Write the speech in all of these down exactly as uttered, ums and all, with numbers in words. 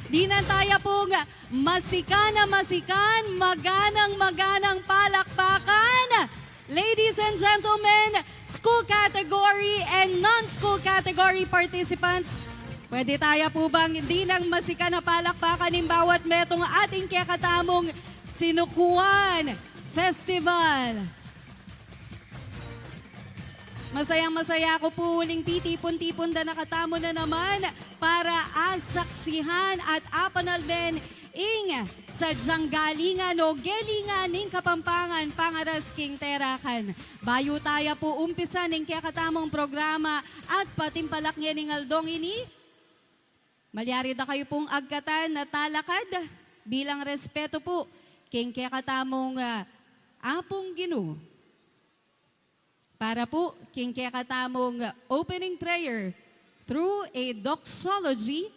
Dinan taya pung masikan a masikan, maganang maganang palakpakan. Ladies and gentlemen, school category and non-school category participants, pwede taya pu bang dinang masikan a palakpakan ing bawat metung atin kekatamung Sinukuan Festival? Masayang-masaya ku pu uling pitipun-tipun da na katamu na naman para asaksihan at apanalben ing sadyang galingan o gelingan ning Kapampangan pangaras king terakan. Bayu taya pu umpisan ing kekatamung programa at patimpalak ngening aldong ini, malyari da kayu pung agkatan a talakad bilang respetu pu king kekatamung, ah, Apung Ginu. Para pu king kekatamung opening prayer through a doxology,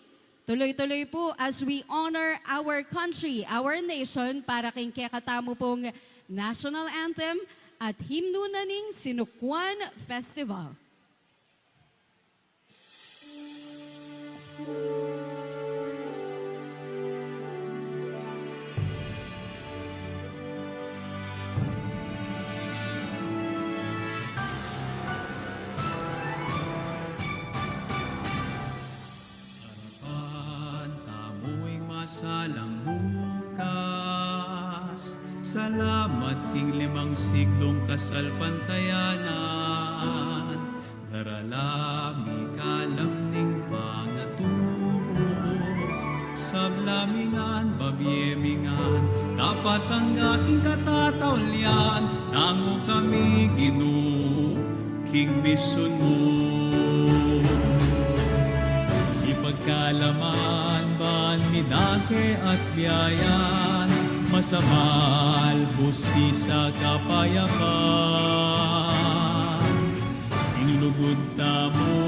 tuloy-tuloy pu as we honor our country, our nation, para king kekatamu pung national anthem at himnu na ning Sinukuan Festival. Arapan tamu ing masalang bukas. Salamat king limang siglung kasalpantayanan. Darala mi kalam ning pangatubud, sabla mi ngan, babie mi ngan, dapat angga king katataulian, tangu kami Ginu, king misyun mu. Ipagkalaman ban mi dake at biayan, masabal, hustisya, kapayapan. Ing lugud tamu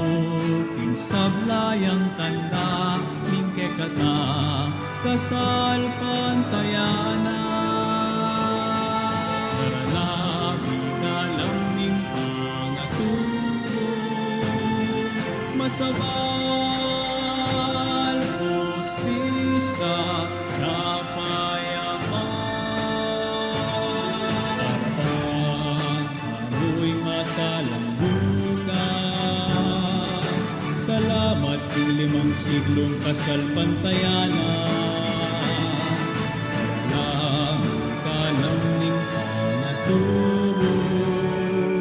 king sabla yang tanda ning kekatang kasalpantayanan. Darala mi kalam ning pangatubud, masabal, hustisya, kapayapan. Arapan tamu ing masalang bukas. Salamat king limang siglung kasalpantayanan. Darala mi kalam ning pangatubud,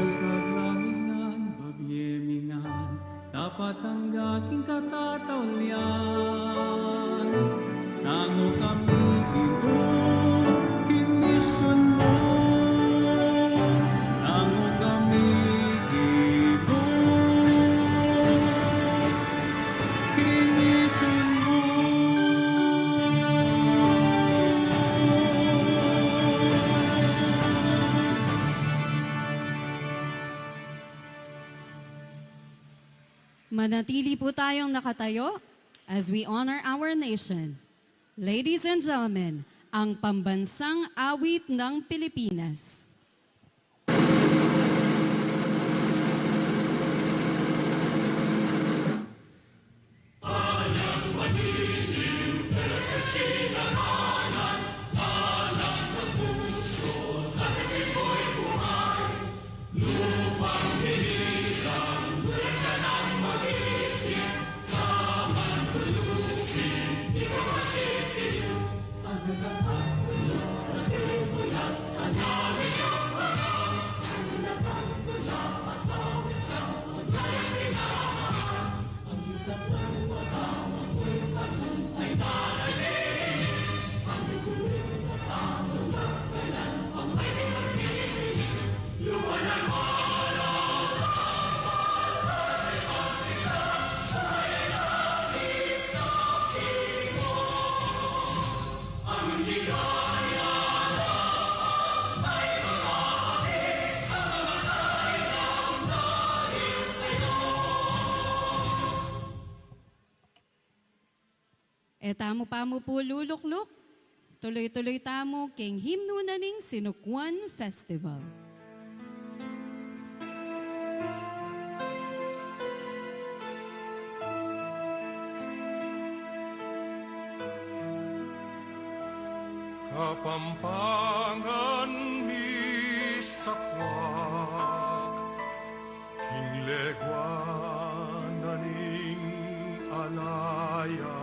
sabla mi ngan, babie mi ngan, dapat angga king katataulian. Tangu kami Ginu king misyun mu. Tangu kami Ginu king misyun mu. Manatili po tayong nakatayo as we honor our nation. Ladies and gentlemen, ang pambansang awit ng Pilipinas. E tamu pa mu pu lulukluk, tuloy-tuloy tamu king himnu na ning Sinukuan Festival. Kapampangan misakwak king leguan na ning alaya,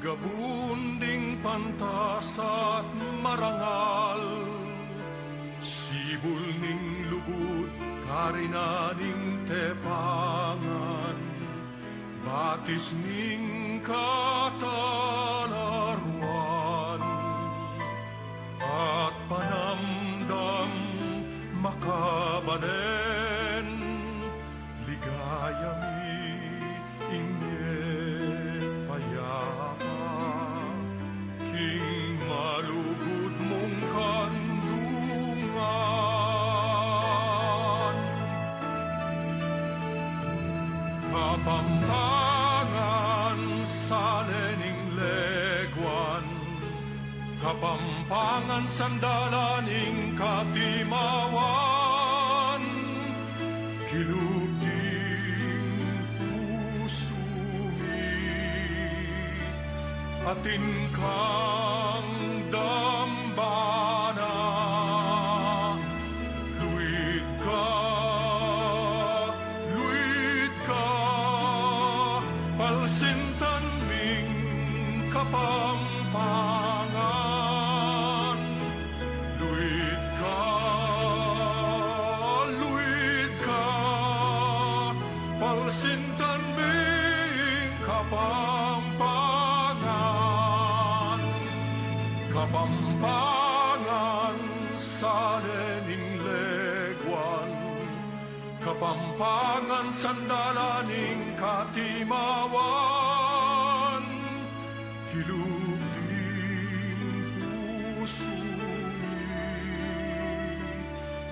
gabun ding pantas at marangal, sibul ning lugud, karinan ning tepangan, batis ning katalaruan, at panamdam makabalen, ligaya mi ing mie payapa king malugud mung kandungan. Kapampangan, sale ning leguan, Kapampangan, sandalan ning katimawan, kilub ding pusu mi, atin kang dambana, luid ka, luid ka, palsintan ming Kapampangan. Luid ka, luid ka, palsintan ming Kapampangan. Kapampangan, sale ning leguan, Kapampangan, sandalan ning katimawan, kilub ding pusu mi,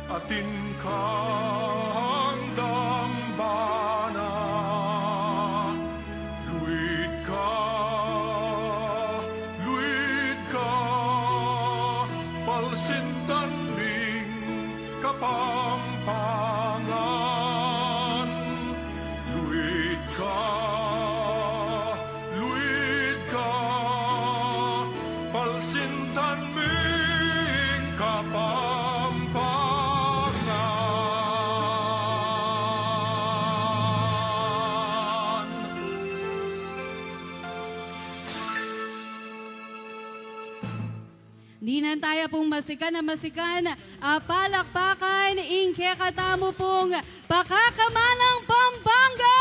atin kang dambana, luid ka, luid ka, palsintan ming Kapampangan. Luid ka, luid ka, palsintan ming Kapampangan. Dinan taya pung masikan a masikan a palakpakan ing kekatamu pung pakakamanang Pampanga!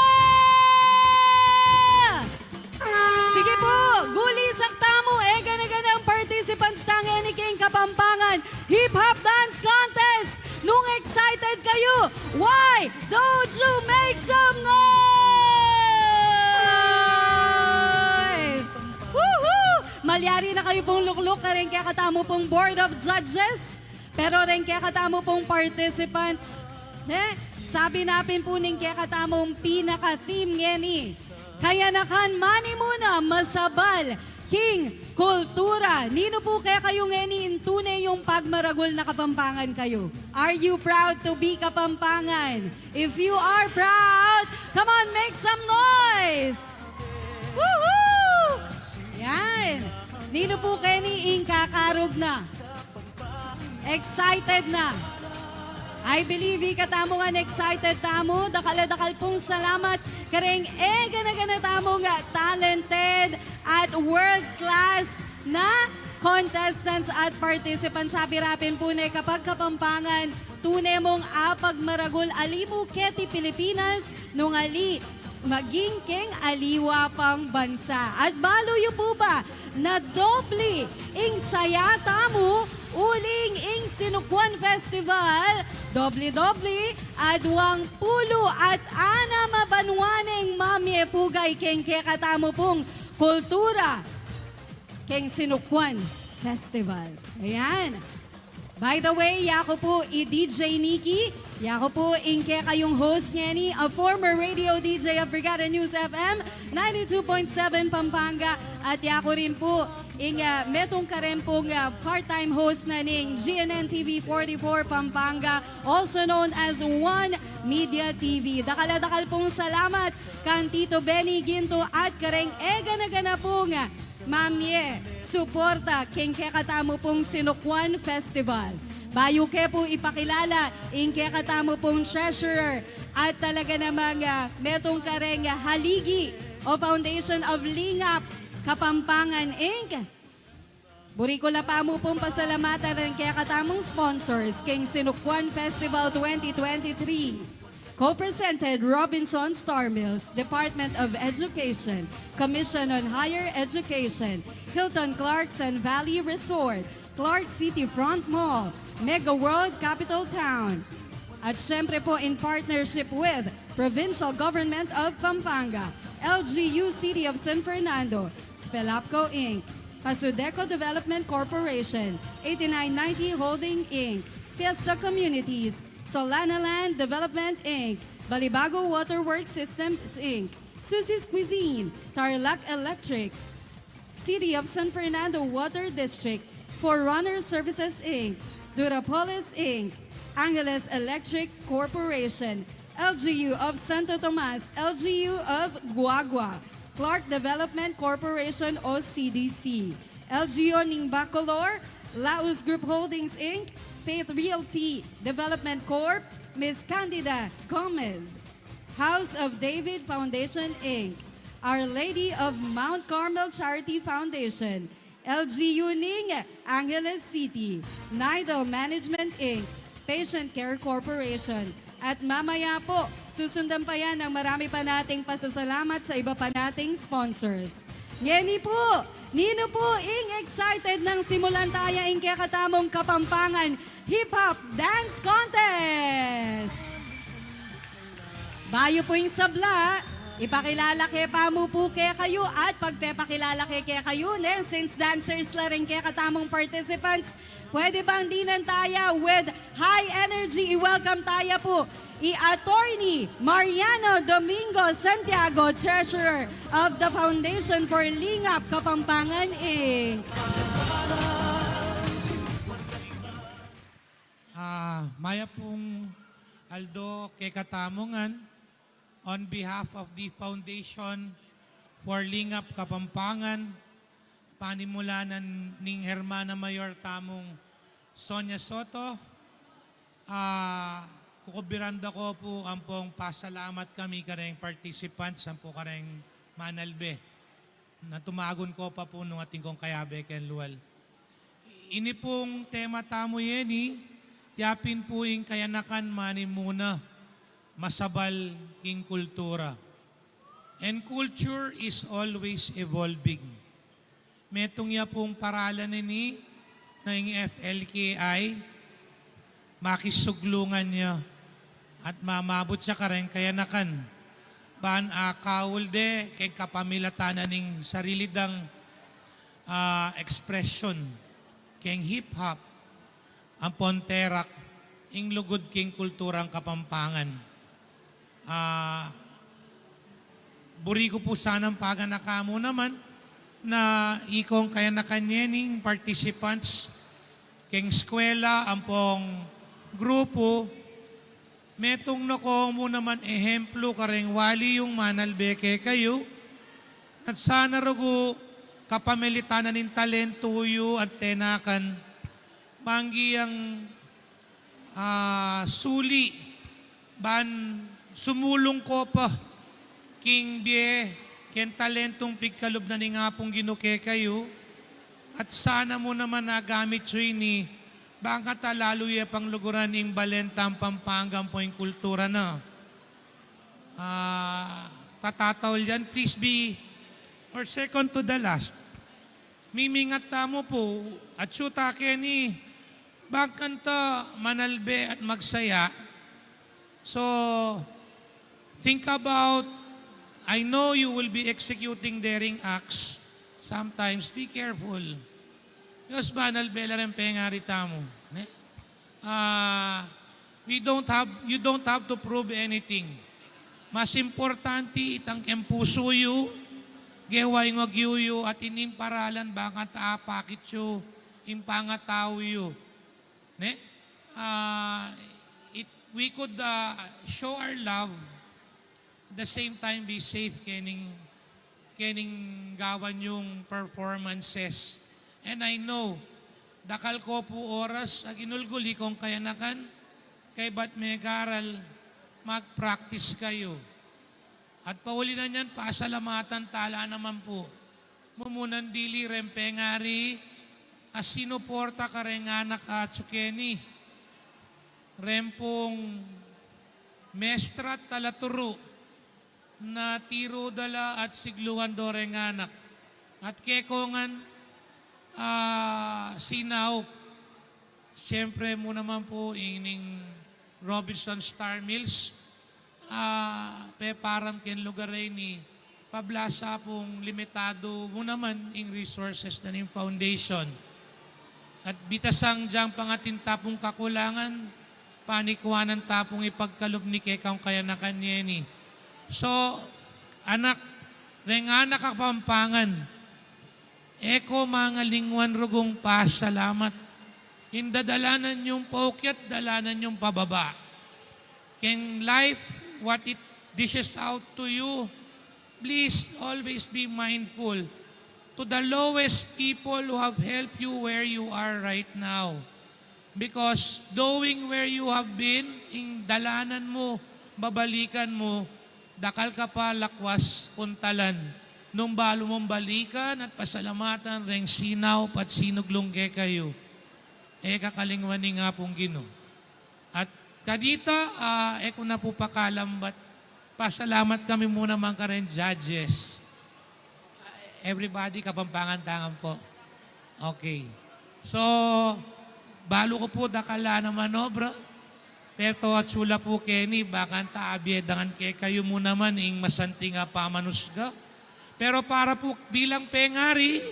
Sige pu, gulisak tamu e gana-ganang participants tang ngeni king Kapampangan Hip Hop Dance Contest. Nung excited kayu, why don't you make some noise? Woohoo! Malyari na kayu pung lukluk kareng kekatamu pung Board of Judges, pero reng kekatamu pung participants, ne? Sabi na pin pu ning kekatamung pinaka-theme ngeni, kayanakan manimun a masabal king kultura. Ninu pu kekayu ngeni ing tune yung pagmaragul na Kapampangan kayu? Are you proud to be Kapampangan? If you are proud, come on, make some noise! Woohoo! Yan. Ninu pu keni ing kakarug na? Excited na? I believe ikatamu ngan excited tamu. Dakal a dakal pung salamat kareng e gana-gana tamung talented at world-class na contestants at participants. Sabi ra pin pu ne, kapag Kapampangan, tune mung apagmaragul, ali mu keti Pilipinas, nung ali maging keng aliwa pang bansa. At balu yu pu ba na doble ing saya tamu uling ing Sinukuan Festival, doble-doble, adwang pulu at anam a banua neng mamie pugay keng kekatamu pung kultura keng Sinukuan Festival. Ayan. By the way, yaku pu i D J Nikki, yaku pu ing kekayung host ngeni, a former radio D J of Brigada News F M ninety-two point seven Pampanga, at yaku rin pu ing, ah, metung kareng pung, ah, part-time host na ning G N N T V forty-four Pampanga, also known as One Media T V. Dakal a dakal pung salamat kang Tito Benny Ginto at kareng e gana-gana pung, ah, mamye suporta keng kekatamu pung Sinukwan Festival. Bayu ke pu ipakilala ing kekatamu pung treasurer at talaga namang, ah, metung kareng haligi o Foundation of Lingap Kapampangan, Inc. Buri ku la pa mu pung pasalamatan ring kekatamung sponsors keng Sinukwan Festival twenty twenty-three. Co-presented Robinson Star Mills, Department of Education, Commission on Higher Education, Hilton Clarkson Valley Resort, Clark City Front Mall, Mega World Capital Town. At syempre po, in partnership with Provincial Government of Pampanga, L G U City of San Fernando, Spelapco, Inc, Pasudeco Development Corporation, eighty-nine ninety Holding, Inc, Fiesta Communities, Solana Land Development, Inc, Balibago Waterworks Systems, Inc, Susie's Cuisine, Tarlac Electric, City of San Fernando Water District, Forerunner Services, Inc, Durapolis, Inc, Angeles Electric Corporation, L G U of Santo Tomas, L G U of Guagua, Clark Development Corporation o C D C, L G U ning Bacolor, Laus Group Holdings, Inc, Faith Realty Development Corp, Miss Candida Gomez, House of David Foundation, Inc, Our Lady of Mount Carmel Charity Foundation, L G U ning Angeles City, Nidal Management, Inc, Patient Care Corporation, at mamaya po, susundan pa yan ng marami pa nating pasasalamat sa iba pa nating sponsors. Ngeni po, ninu po ing excited nang simulan taya ing kekatamung Kapampangan Hip Hop Dance Contest? Bayu pu ing sabla, ipakilala ke pa mu pu kekayu at pagpepakilala ke kekayu, ne, since dancers la ring kekatamung participants, pwede bang dinan taya with high energy, i-welcome taya pu i Attorney Mariano Domingo Santiago, Treasurer of the Foundation for Lingap Kapampangan, Inc. Ah, mayap pung aldo kekatamu ngan. On behalf of the Foundation for Lingap Kapampangan, panimulanan ning Hermana Mayor tamung Sonia Soto, ah, kukubiran da ko pu ampong pasalamat kami kareng participants, ampo kareng manalbe. Na tumagun ko pa pu nung atin kong kayabe keng lual. Ini pung tema tamu yeni, yapin pu ing kayanakan manimuna, masabal king kultura. And culture is always evolving. Metung ya pung paralan ini na ing F L K I, makisuglungan ya at mamabut ya kareng kayanakan. Ban akaul de keng kapamilatan na ning sarili dang, ah, ekspresyon keng hip-hop, ampon terak ing lugud keng kulturang Kapampangan. Ah, buri ku pu sanang paganaka mu naman na ikong kayanakan yening participants keng eskwela ampong grupu, metung na ko mu naman ehemplu kareng wali yung manalbe kekayu, at sana rugu kapamilatan na ning talentu yu at tenakan, manggi yang, ah, suli ban sumulung ko pa king bie keng talentung pigkalub na ning Apung Ginu kekayu, at sana mu naman agamit yu ini, bang kata lalu ye pang luguran ing balen tang Pampanga ampo ing kultura na. Ah, tatataul yan, please be, or second to the last. Mimingat tamu pu, atsu ta keni, bang kanta manalbe at magsaya. So, think about, I know you will be executing daring acts. Sometimes, be careful. Because manalbe la ring pengari tamu, ne? Ah, we don't have, you don't have to prove anything. Mas importante itang keng pusu yu, gewa ing wagyu yu, at ining paralan bang kanta apakit yu ing pangatau yu. Ne? Ah, it, we could, ah, show our love, at the same time be safe kening kening gawan yung performances. And I know, dakal ko pu oras a ginulgul ikong kayanakan, kaybat megaral, mag-practice kayu. At pauli na niyan, pasalamatan tala naman pu. Mumunan dili reng pengari a sinuporta kareng anak a atsu keni. Reng pung mestra at talaturu na tiru da la at sigluan do reng anak. At kekongan, ah, sinaup. Siyempre mu naman pu ining Robinson Star Mills, ah, peparam keng lugar a ini, pabla sa pung limitadu mu naman ing resources na ning foundation. At bitasang dyang pangatin ta pung kakulangan, panikuanan ta pung ipagkalub ni kekang kayanakan ngeni. So, anak, reng anak a Kapampangan, e ko mangalingwan rugung pasalamat. Ing dadalanan yung paukyat, dalanan yung pababa. Keng life, what it dishes out to you, please always be mindful to the lowest people who have helped you where you are right now. Because knowing where you have been, ing dalanan mu, babalikan mu, dakal ka pa lakwas puntalan. Nung balu mung balikan at pasalamatan reng sinaup at sinuglung kekayu, e kakalingwan ning Apung Ginu. At kanita, ah, e ku na pu pakalambat, pasalamat kami mu naman kareng judges. Everybody, Kapampangan tangan pu. Okay. So, balu ku pu dakal la naman obra. Pero atsu la pu keni, bakanta abie dangan kekayu mu naman ing masanting a pamanusga. Pero para pu bilang pengari,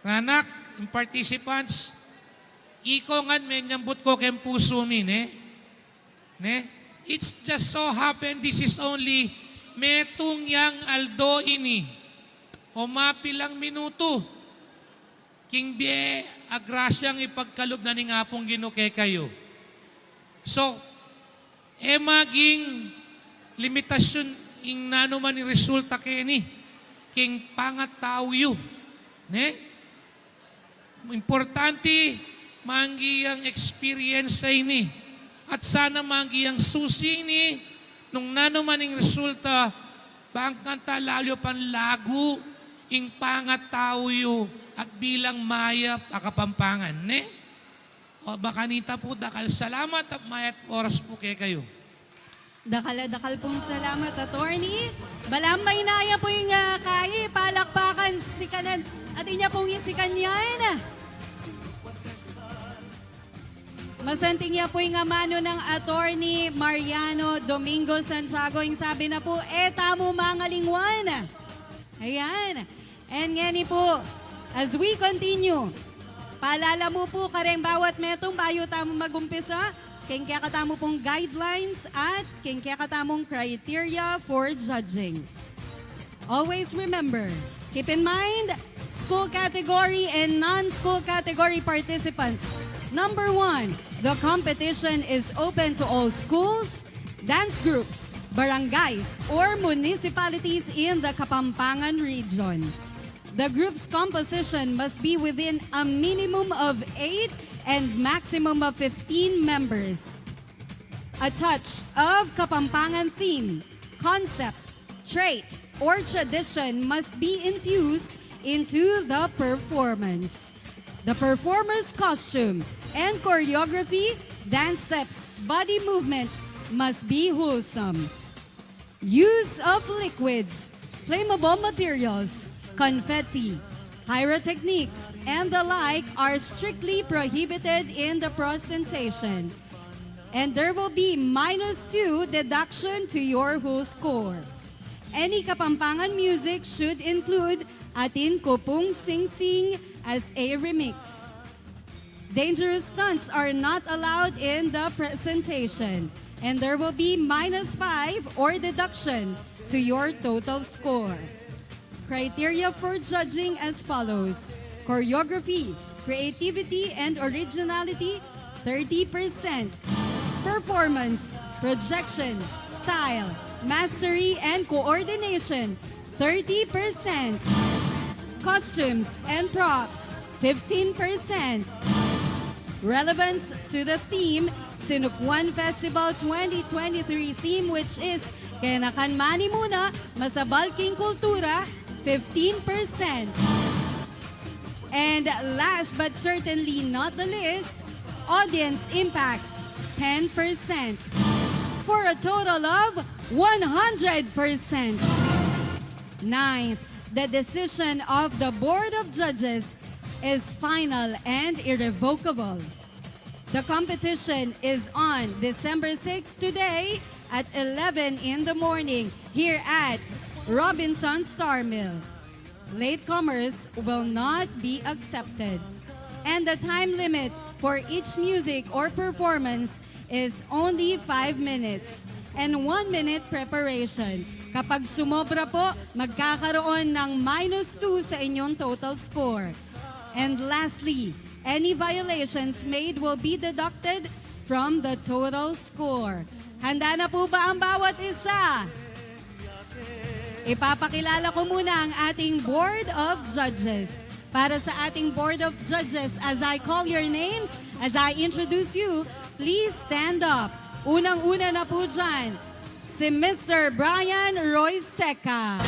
anak, ing participants, ikongan, menyambut ko keng pusu mi, ne? Ne? It's just so happen this is only metung yang aldo ini o mapilang minutu king bie a grasyang ipagkalub na ning Apung Ginu kekayu. So, e maging limitasyun ing nanu man ing resulta keni king pangatau yu, ne? Importante, manggi yang experience ini. At sana manggi yang susi ini, nung nanu man ing resulta, bang kanta lalu pang lagu ing pangatau yu at bilang mayap a Kapampangan, ne? O, bakanita pu, dakal salamat at mayap oras pu kekayu. Dakal a dakal pung salamat, Attorney. Balamu maynaya pu ing, ah, kayi, palakpakan, sikanan, atin ya pung isikan yan. Masanting ya pu ing amanu nang Attorney Mariano Domingo Santiago, ing sabi na pu, e tamu mangalingwan. Ayan. And ngeni pu, as we continue, paalala mu pu kareng bawat metung bayu tamu magumpisa, keng kekatamu pung guidelines at keng kekatamung criteria for judging. Always remember, keep in mind, school category and non-school category participants. Number one, the competition is open to all schools, dance groups, barangays, or municipalities in the Kapampangan region. The group's composition must be within a minimum of eight and maximum of fifteen members. A touch of Kapampangan theme, concept, trait, or tradition must be infused into the performance. The performer's costume and choreography, dance steps, body movements must be wholesome. Use of liquids, flammable materials, confetti, pyrotechnics, and the like are strictly prohibited in the presentation. And there will be minus two deduction to your whole score. Any Kapampangan music should include Atin Ko Pung Singsing as a remix. Dangerous stunts are not allowed in the presentation, and there will be minus five or deduction to your total score. Criteria for judging as follows: choreography, creativity, and originality, thirty percent. Performance, projection, style, mastery, and coordination, thirty percent. Costumes and props, fifteen percent. Relevance to the theme, Sinukuan Festival twenty twenty-three theme, which is Kayanakan Manimuna, Masabal king Kultura, fifteen percent. And last but certainly not the least, audience impact, ten percent. For a total of one hundred percent. Ninth, the decision of the Board of Judges is final and irrevocable. The competition is on December sixth, today, at eleven in the morning, here at Robinson Star Mill. Latecomers will not be accepted. And the time limit for each music or performance is only five minutes and one minute preparation. Kapag sumobra po, magkakaroon ng minus two sa inyong total score. And lastly, any violations made will be deducted from the total score. Handa na po ba ang bawat isa? Ipapakilala ko muna ang ating Board of Judges. Para sa ating Board of Judges, as I call your names, as I introduce you, please stand up. Unang-una na po dyan, si Mister Brian Roy Seca.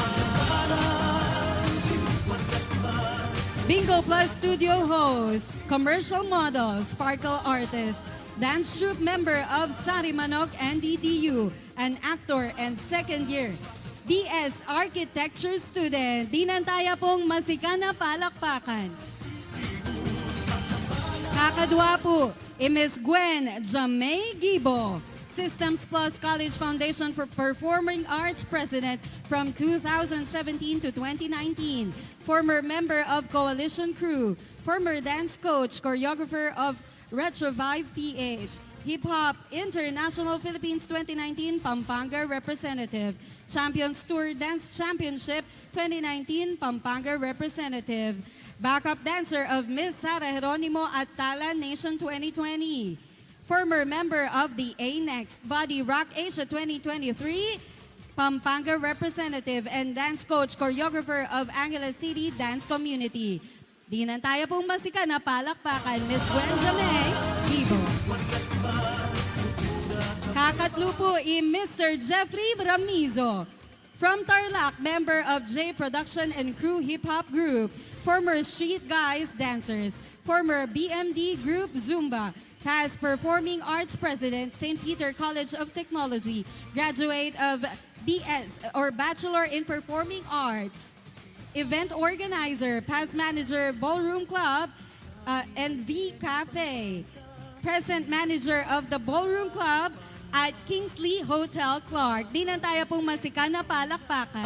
Bingo Plus Studio host, commercial model, sparkle artist, dance troupe member of Sarimanok N D T U, an actor and second year B S architecture student. Dinan taya pong masikan na palakpakan. Kakadwa po, i Miss Gwen Jamay Gibo, Systems Plus College Foundation for Performing Arts President from two thousand seventeen to twenty nineteen, former member of Coalition Crew, former dance coach, choreographer of Retrovive P H, Hip Hop International Philippines twenty nineteen Pampanga Representative, Champions Tour Dance Championship twenty nineteen Pampanga Representative, backup dancer of Miss Sara Geronimo at Tala Nation twenty twenty, former member of the A Next Body Rock Asia twenty twenty-three Pampanga Representative, and dance coach, choreographer of Angeles City Dance Community. Dinan taya pong masikan na palakpakan, Miss Gwen Jamay Gibo. Kakatlu po, i Mister Jeffrey Bramizo. From Tarlac, member of J Production and Crew Hip Hop Group, former Street Guys Dancers, former B M D Group Zumba, past Performing Arts President, Saint Peter College of Technology, graduate of B S or Bachelor in Performing Arts, event organizer, past manager, Ballroom Club, uh, and V Cafe, present manager of the Ballroom Club at Kingsley Hotel Clark. Dinan taya pong masikan na palakpakan.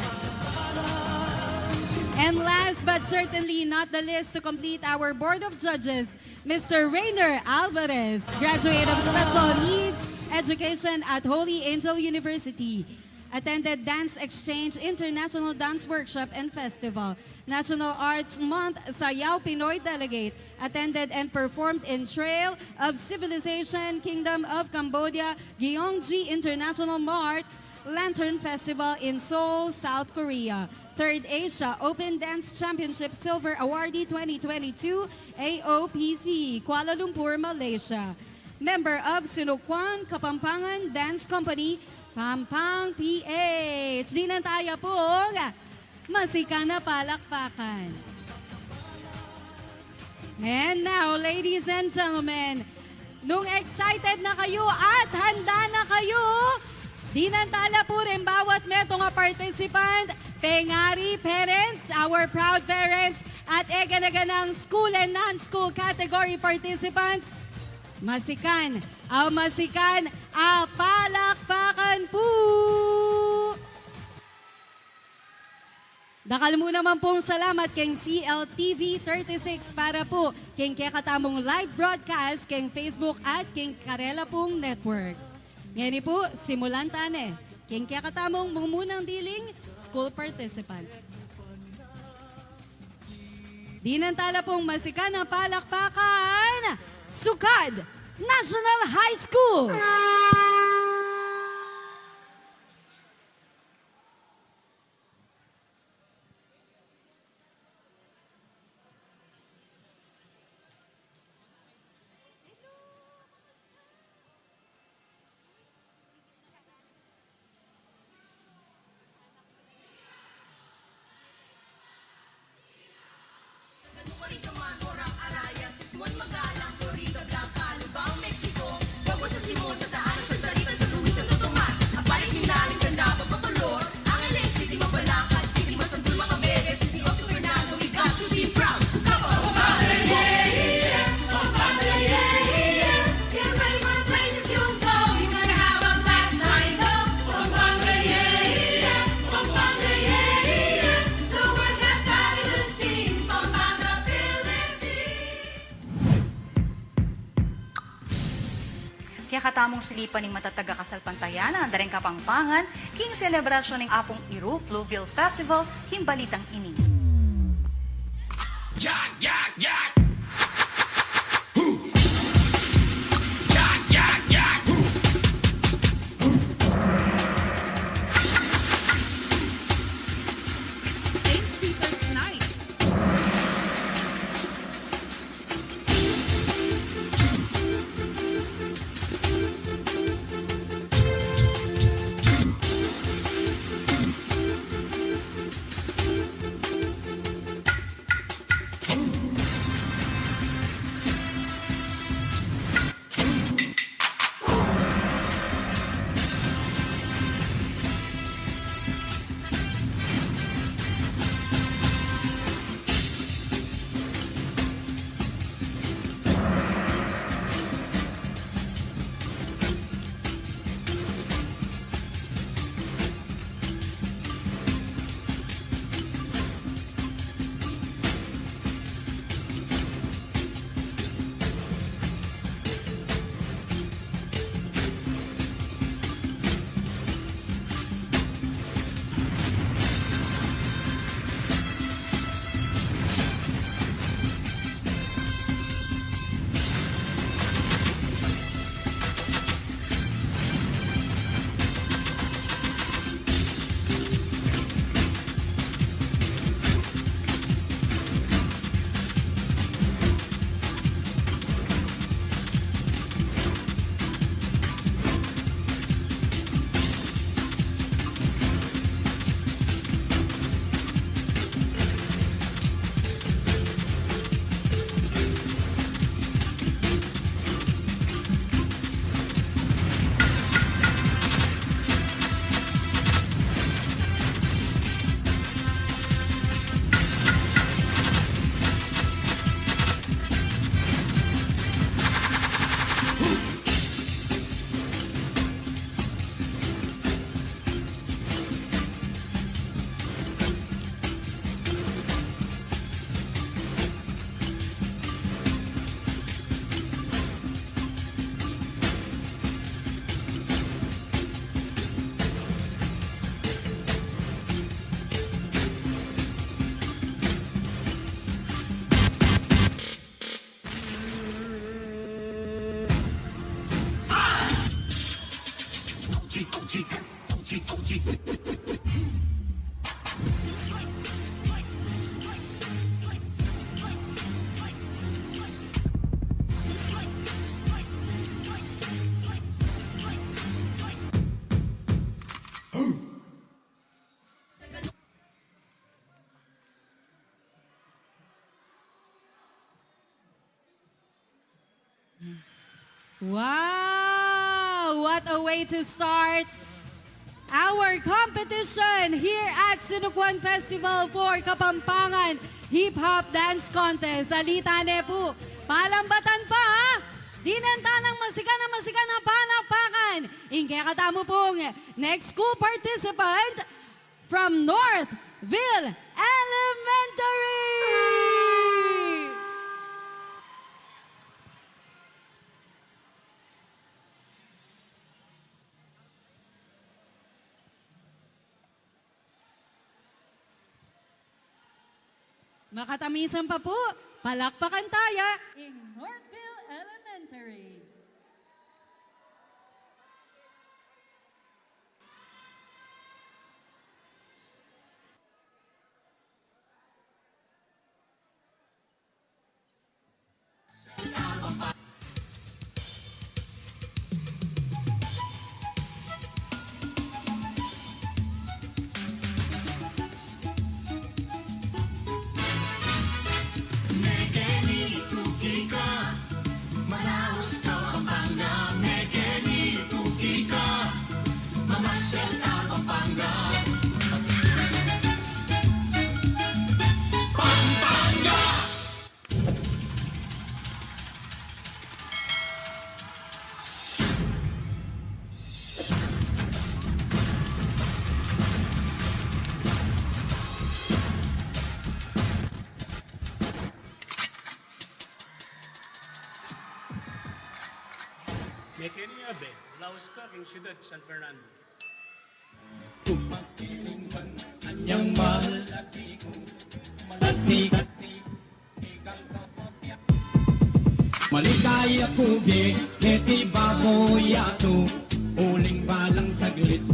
And last but certainly not the least, to complete our Board of Judges, Mister Rainer Alvarez, graduate of Special Needs Education at Holy Angel University. Attended Dance Exchange International Dance Workshop and Festival, National Arts Month Sayaw Pinoy Delegate, attended and performed in Trail of Civilization, Kingdom of Cambodia, Gyeonggi International Mart, Lantern Festival in Seoul, South Korea, Third Asia Open Dance Championship Silver Awardee twenty twenty-two, A O P C, Kuala Lumpur, Malaysia. Member of Sinukuan Kapampangan Dance Company, Pampang P H. Dinan taya pong masikan na palakpakan. And now, ladies and gentlemen, nung excited na kayu at handa na kayu, dinan tala pu ring bawat metung a participant, pengari parents, our proud parents, at e gana-ganang school and non-school category participants, masikan, a masikan a palakpakan pu. Dakal mu naman pung salamat keng C L T V thirty-six para pu keng kekatamung live broadcast keng Facebook at keng karela pung network. Ngeni pu, simulan ta ne keng kekatamung mumunang diling school participant. Dinan tala pung masikan a palakpakan, Sukad National High School! Kaya katamung silipan ning matatag a kasalpantayanan da ring Kapampangan king selebrasyon ning Apung Iru Fluvial Festival king balitang ini. Wow! What a way to start our competition here at Sinukuan Festival for Kapampangan Hip Hop Dance Contest. Salita ne pu, palambatan pa, ha? Dinan ta nang masikan a masikan a palakpakan ing kekatamu pung next school participant from Northville Elementary. Makatamisan pa pu, palakpakan taya ing Northville Elementary. Keni ya be, laus ka king syudad San Fernando. Tumakiling man anyang malati ko, malati ka, maligaya ku, be, keti babo yatu, uling balang saglit.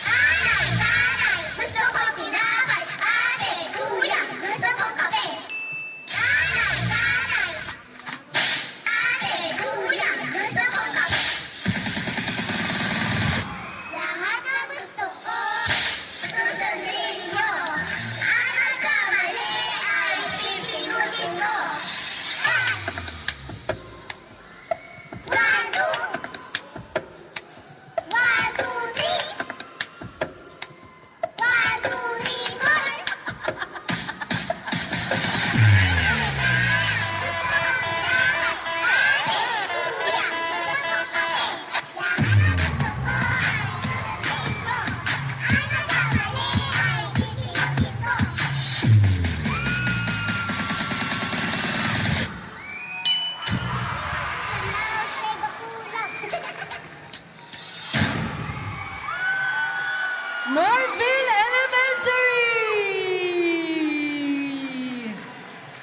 Nanay, tatay, gusto kong tinapay. Ate, kuya, gusto kong kape. Nanay, tatay, ate, kuya, gusto kong kape. Lahat ng gusto ko, susundin niyo. Ang magkamali ay pipindutin ko. Ah! One, two. One, two, three. One, two, three, four. Morville Elementary!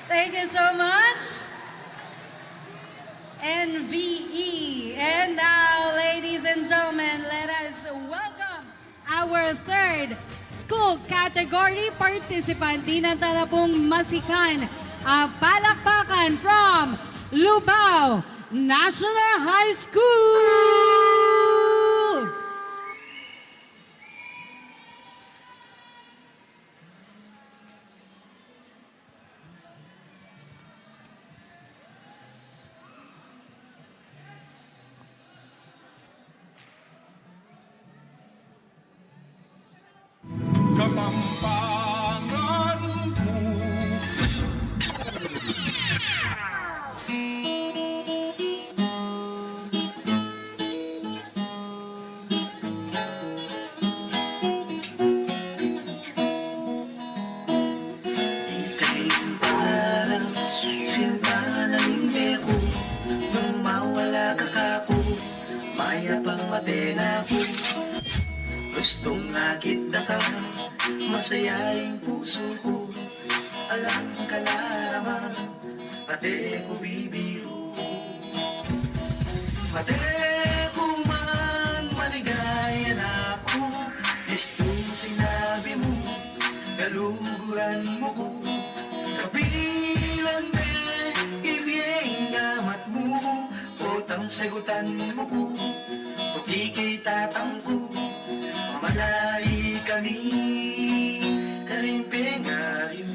Thank you so much. N V E. And now, ladies and gentlemen, let us welcome our third school category participant. Dinan ta na pung masikan a palakpakan from Lubao National High School. Kapampangan ku. Ika'y parang simbahan na linde ku, nung mawala ka kaku, mayap ang mate na ku. Gustong nakit da ka, masaya ing pusu ku, alang ka la naman. Mate ku bibiru, mate ku man maligaya na ku, istung sinabi mu, kaluguran mu ku, kabilang de, ibie ing gamat mu, o tang sagutan mu ku, o kikita tang ku, mamalayi kami, karing pengari mu.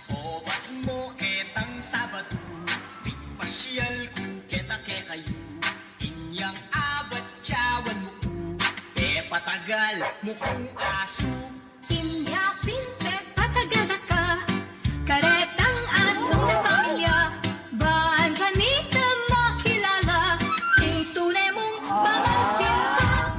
Obat mu ketang Sabadu, pigpasyal ku keta kekayu, inyang abat cawan mu ku, pepatagal mu kung asu. Inya pin pepatagal da ka, karetang asung na pamilya, ban kanita makilala ing tune mung pamangkin ka.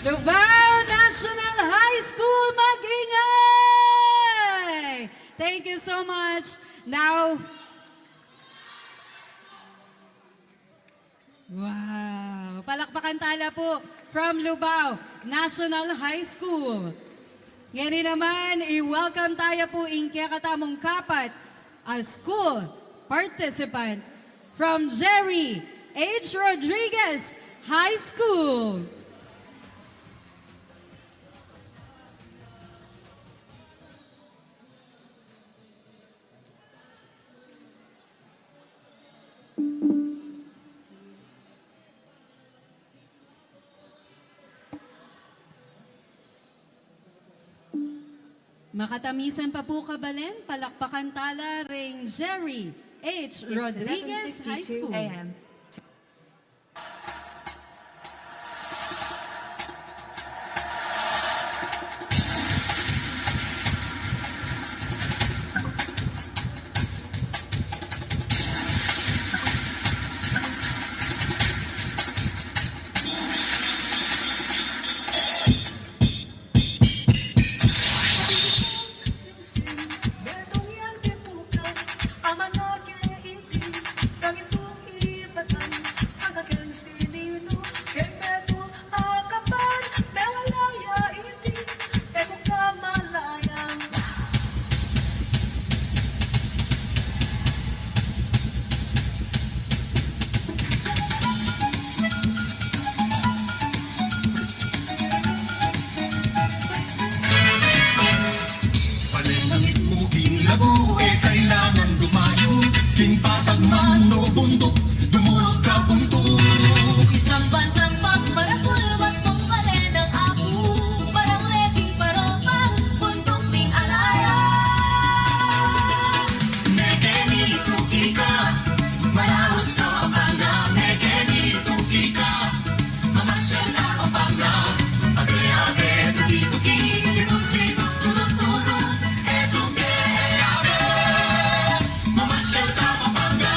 Lubao National High School, mag-ingay! Thank you so much. Now, wow! Palakpakan tala pu from Lubao National High School. Ngeni naman, i-welcome taya pu ing kekatamung kapat a school participant from Jerry H. Rodriguez High School. Makatamisan pa pu, kabalen, palakpakan tala ring Jerry H. Rodriguez High School. Palenangit mu ing lagu, e kailangan dumayu. King patag man o bunduk, dumurut ka bunduk. Isang bantang pagmarakul, batong palenang aku, parang leting parokang bunduk ning alaya. Mekeni tuki ka, malaus ka Pampanga, mekeni tuki ka. Mamasyal ka Pampanga, ave-ave, tuki-tuki, libut-libut, tulun-tulun, e tuki, e ave. Mamasyal ka Pampanga.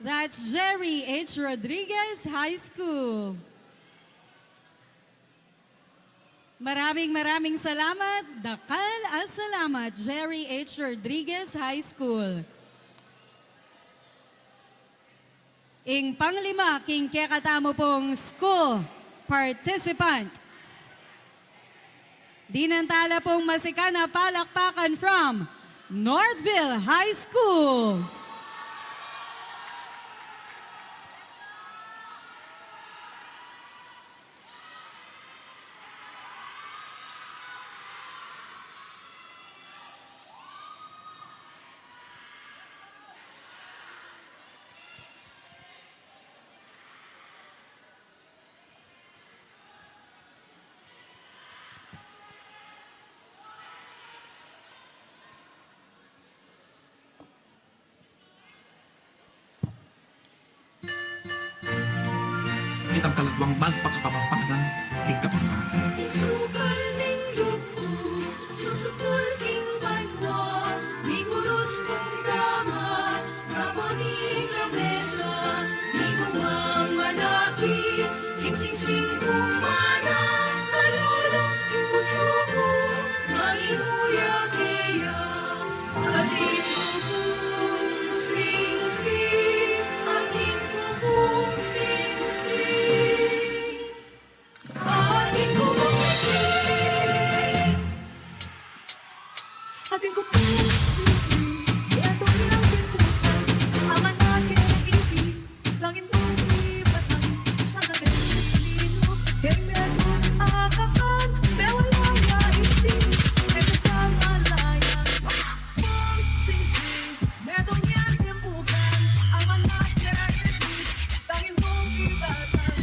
That's Jerry H. Rodriguez High School. Maraming, maraming salamat. Dakal a salamat, Jerry H. Rodriguez High School. Ing panglima king kekatamu pung school participant. Dinan tala pung masikan a palakpakan from Northville High School. Itang kalaguang magpakakapampangan king Kapampangan. Isukal ning lub ku, susukul king banua, mikurus kung gamat, rapan ning lamesa, ning umang manaki, king singsing kung mana, kalulung pusu ku, manginuya keya. Atin ku pung singsing, atin ku pung singsing, atin ku pung singsing. Atin ku pung singsing, ya tung yang pimpukan, aman na ke iti, langit mu ibatang, sa kagen sipinu, keng metung akapan, mewala ya iti, metung ya malaya. Pung singsing, metung yang pimpukan, aman na ke iti, langit mu ibatang.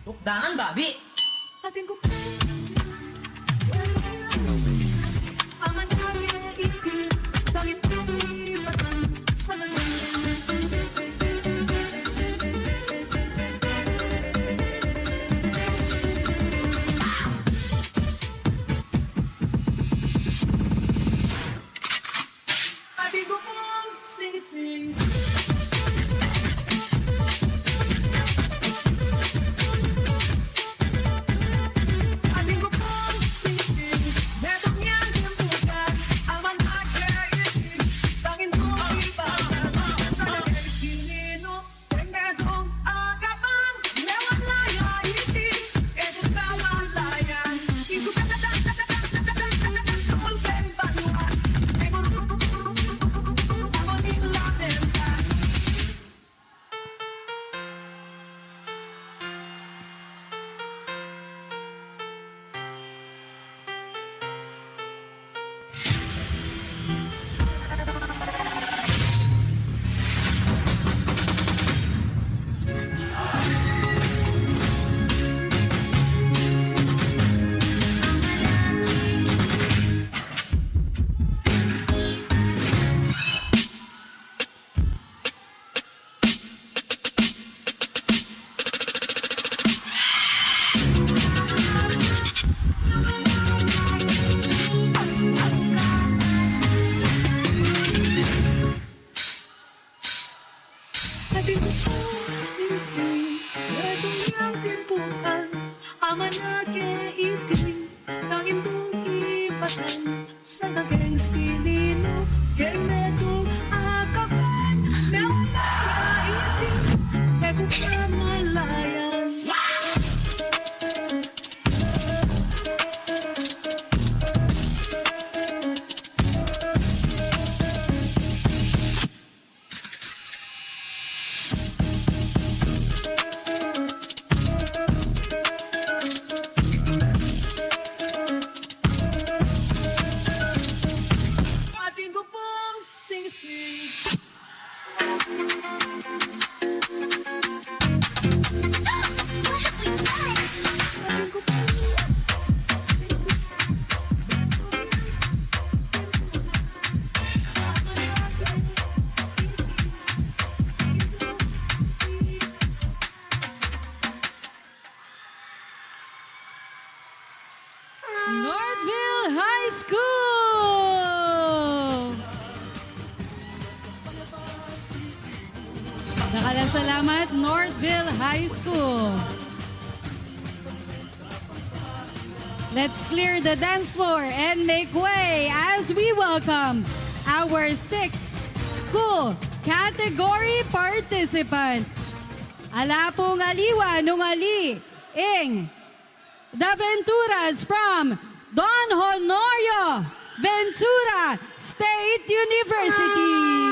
Tukdangan, babi. Atin ku pung singsing. Atin ku pung singsing. Atin ku yang timpukan, amanake iti, tanging mung ibatan, sa keng sininu, keng metung akaban, mewala iti, e ku kamalayan. Atin ku pung singsing. Northville High School! Dakal a salamat, Northville High School. Let's clear the dance floor and make way as we welcome our sixth school category participant. Ala pung aliwa nung ali ing the Venturas from Don Honorio Ventura State University.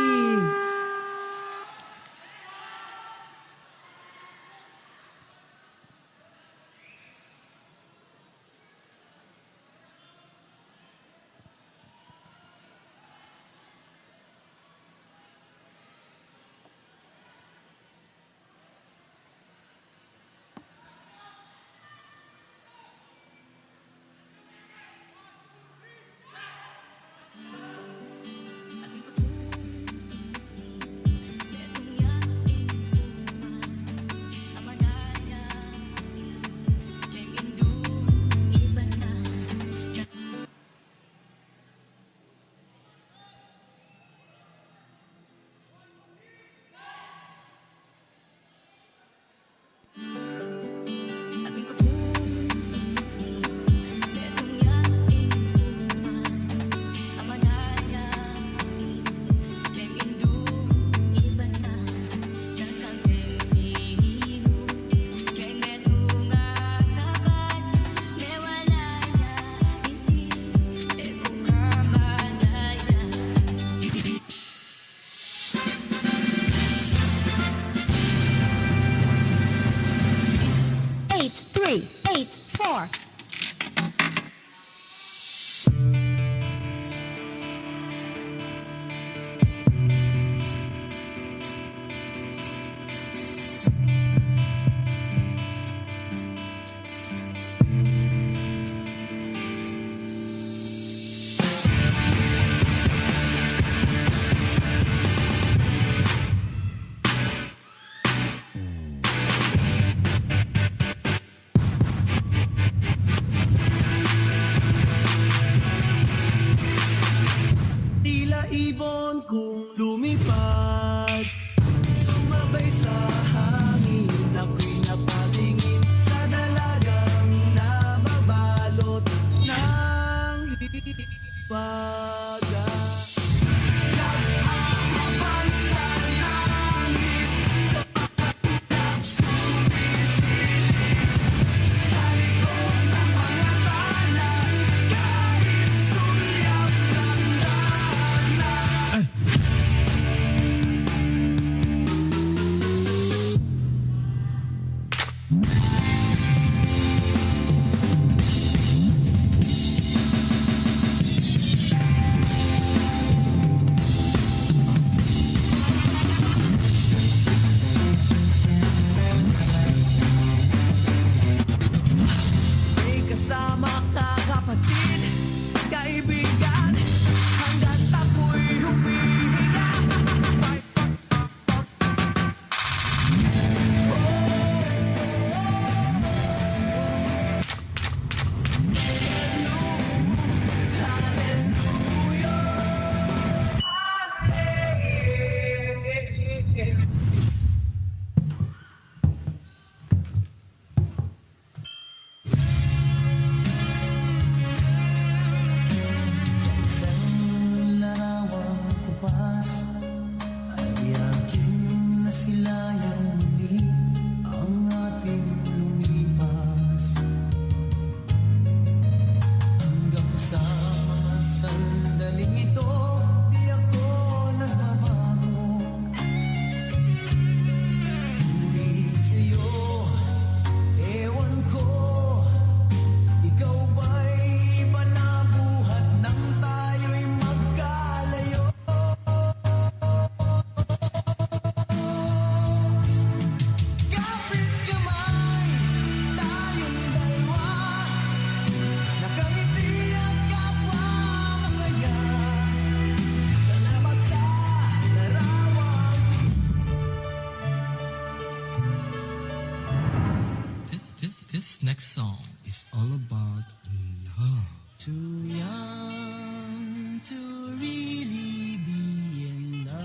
Eight three eight four. Tila ibon kung lumipad, sumabay sa hangin, ako'y napatingin sa dalagang namabalot ng hiwaga. Nag-aabang sa langit, sa May kasama ka, kapatid, kaibigan, hangga't ako'y humihinga. This, this next song is all about love. Too young to really be in love.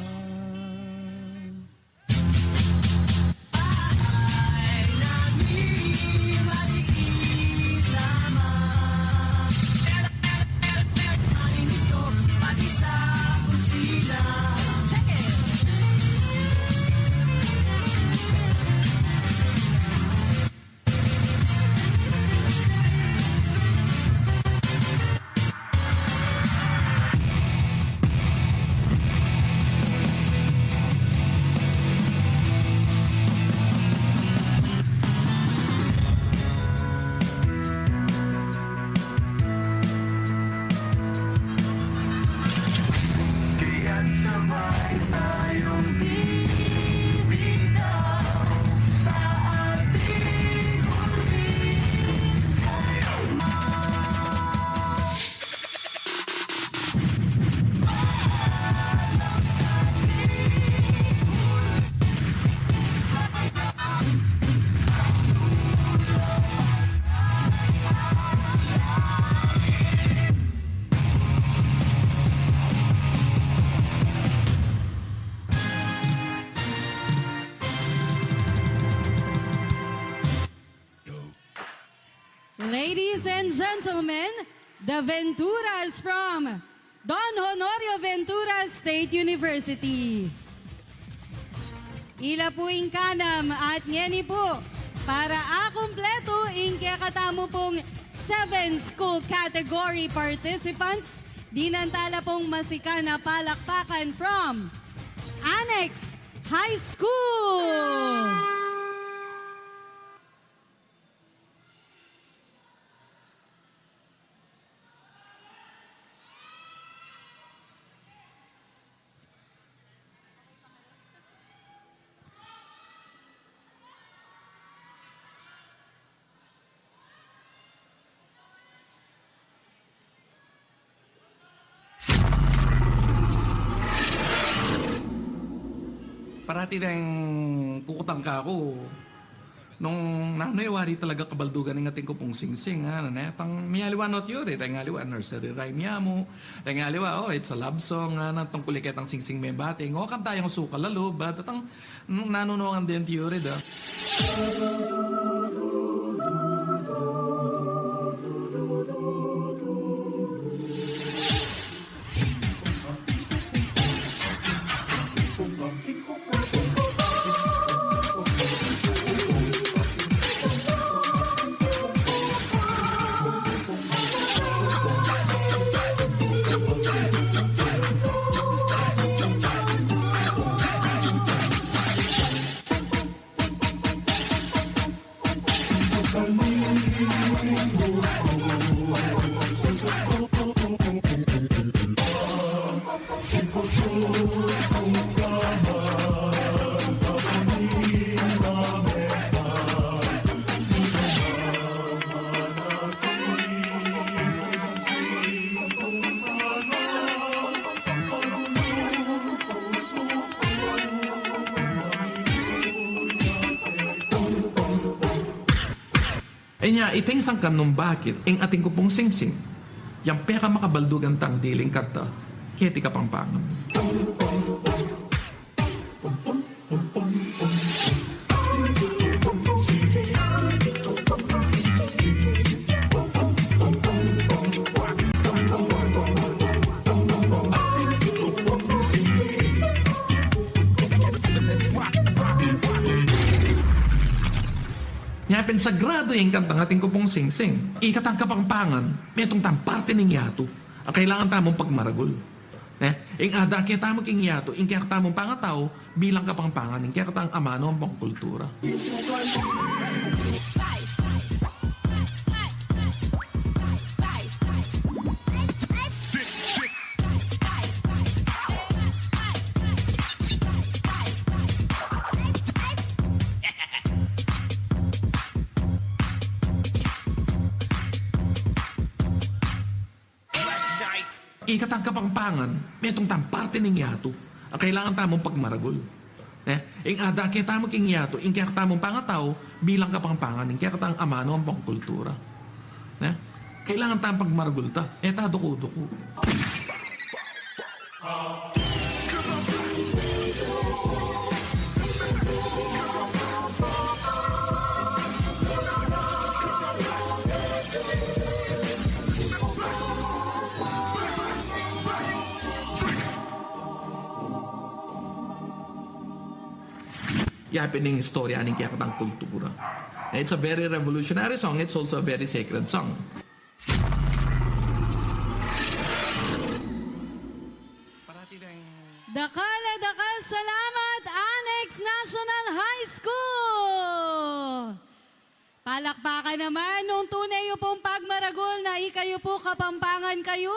Kaya't sabay tayong bibitaw sa ating huling sayaw. Ladies and gentlemen, the Venturas from Don Honorio Ventura State University. Ila pu ing kanam at ngeni pu, para akumpletu ing kekatamu pung seven school category participants, dinan tala pung masikan a palakpakan from Annex High School. Parati deng kukutang kaku nung nanu ya wari talaga kabaldugan ing Atin Ku Pung Singsing, ngana ne. Tang miyaliwa no theory, reng aliwa nursery rhyme ya mu, reng aliwa, oh, it's a love song, ngana, tungkul ya ketang singsing mebati. Ngo kanta yang suka lalu, but tang nanu no ngan deng theory da. Inya, iti ing sangkan nung bakit ing Atin Ku Pung Singsing yang pekamabaldugan tang diling kanta keti Kapampangan. Nya pin sagradu ing kantang Atin Ku Pung Singsing. Ika tang Kapampangan, metung tang parti ning yatu a kailangan tamung pagmaragul. Ne? Ing ada ketamu king yatu, ing kekatamung pangatau, bilang Kapampangan, ing kekatang amanu ampong kultura. Ika tang Kapampangan, metung tang parti ning yatu a kailangan tamung pagmaragul. Ne? Ing ada ketamu king yatu, ing kekatamung pangatau, bilang Kapampangan, ing kekatang amanu ampong kultura. Ne? Kailangan tang pagmaragul ta, e ta duku-duku. Ya pin ing istorya ning kekatang kultura. It's a very revolutionary song, it's also a very sacred song. Dakal a dakal salamat, Annex National High School! Palakpakan naman nung tune yu pung pagmaragul na ikayu pu Kapampangan kayu.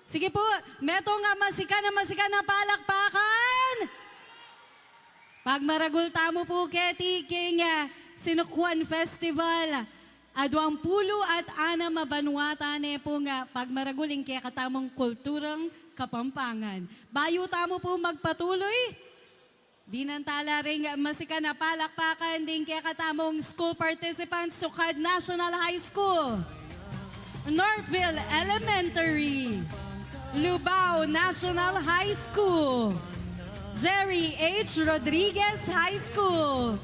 Sige pu, metung a masikan a masikan a palakpakan. Pagmaragul tamu pu keti king, ah, Sinukuan Festival. Aduang pulu at anam a banua tane pung, ah, pagmaragul ing kekatamung kulturang Kapampangan. Bayu tamu pu magpatuloy, dinan tala ring masikan a palakpakan ding kekatamung school participants sukad National High School, Northville Elementary, Lubao National High School, Jerry H. Rodriguez High School,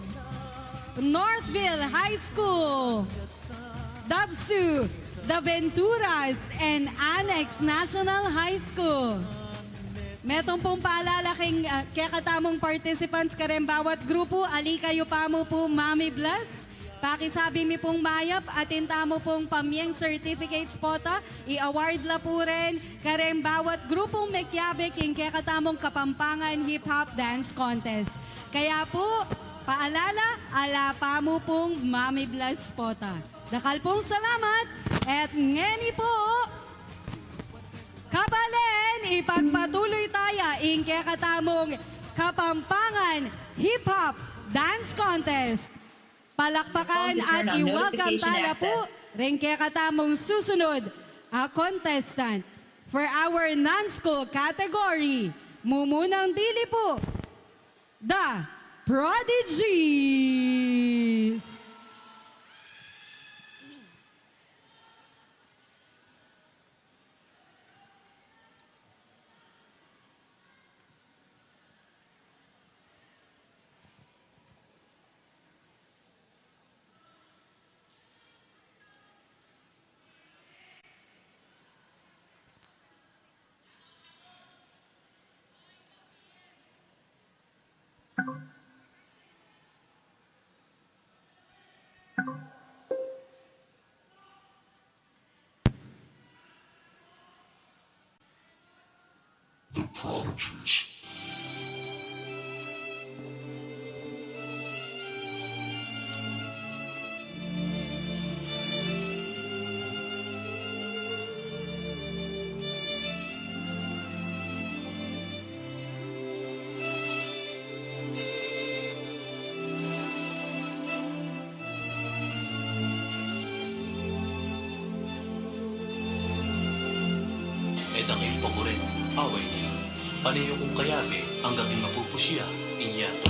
Northville High School, Dabsu, The Venturas, and Annex National High School. Metung pung paalala king, ah, kekatamung participants kareng bawat grupu, ali kayu pamu pu mamibless. Pakisabi mi pung mayap, atin tamu pung pamieng certificates pota, i-award la pu ren kareng bawat grupung mekiabe king kekatamung Kapampangan Hip Hop Dance Contest. Kaya pu, paalala, ala pamu pung mamibless pota. Dakal pung salamat, at ngeni pu, kabalen, ipagpatuloy taya ing kekatamung Kapampangan Hip Hop Dance Contest. Palakpakan at i-welcome tala pu ring kekatamung susunod a contestant for our non-school category. Mumunang dili pu, The Prodigies. The Prodigies. E dangil pa ku rin, away ne. Pane yu kung kayabe, anggang king mapupus ya ing yatu.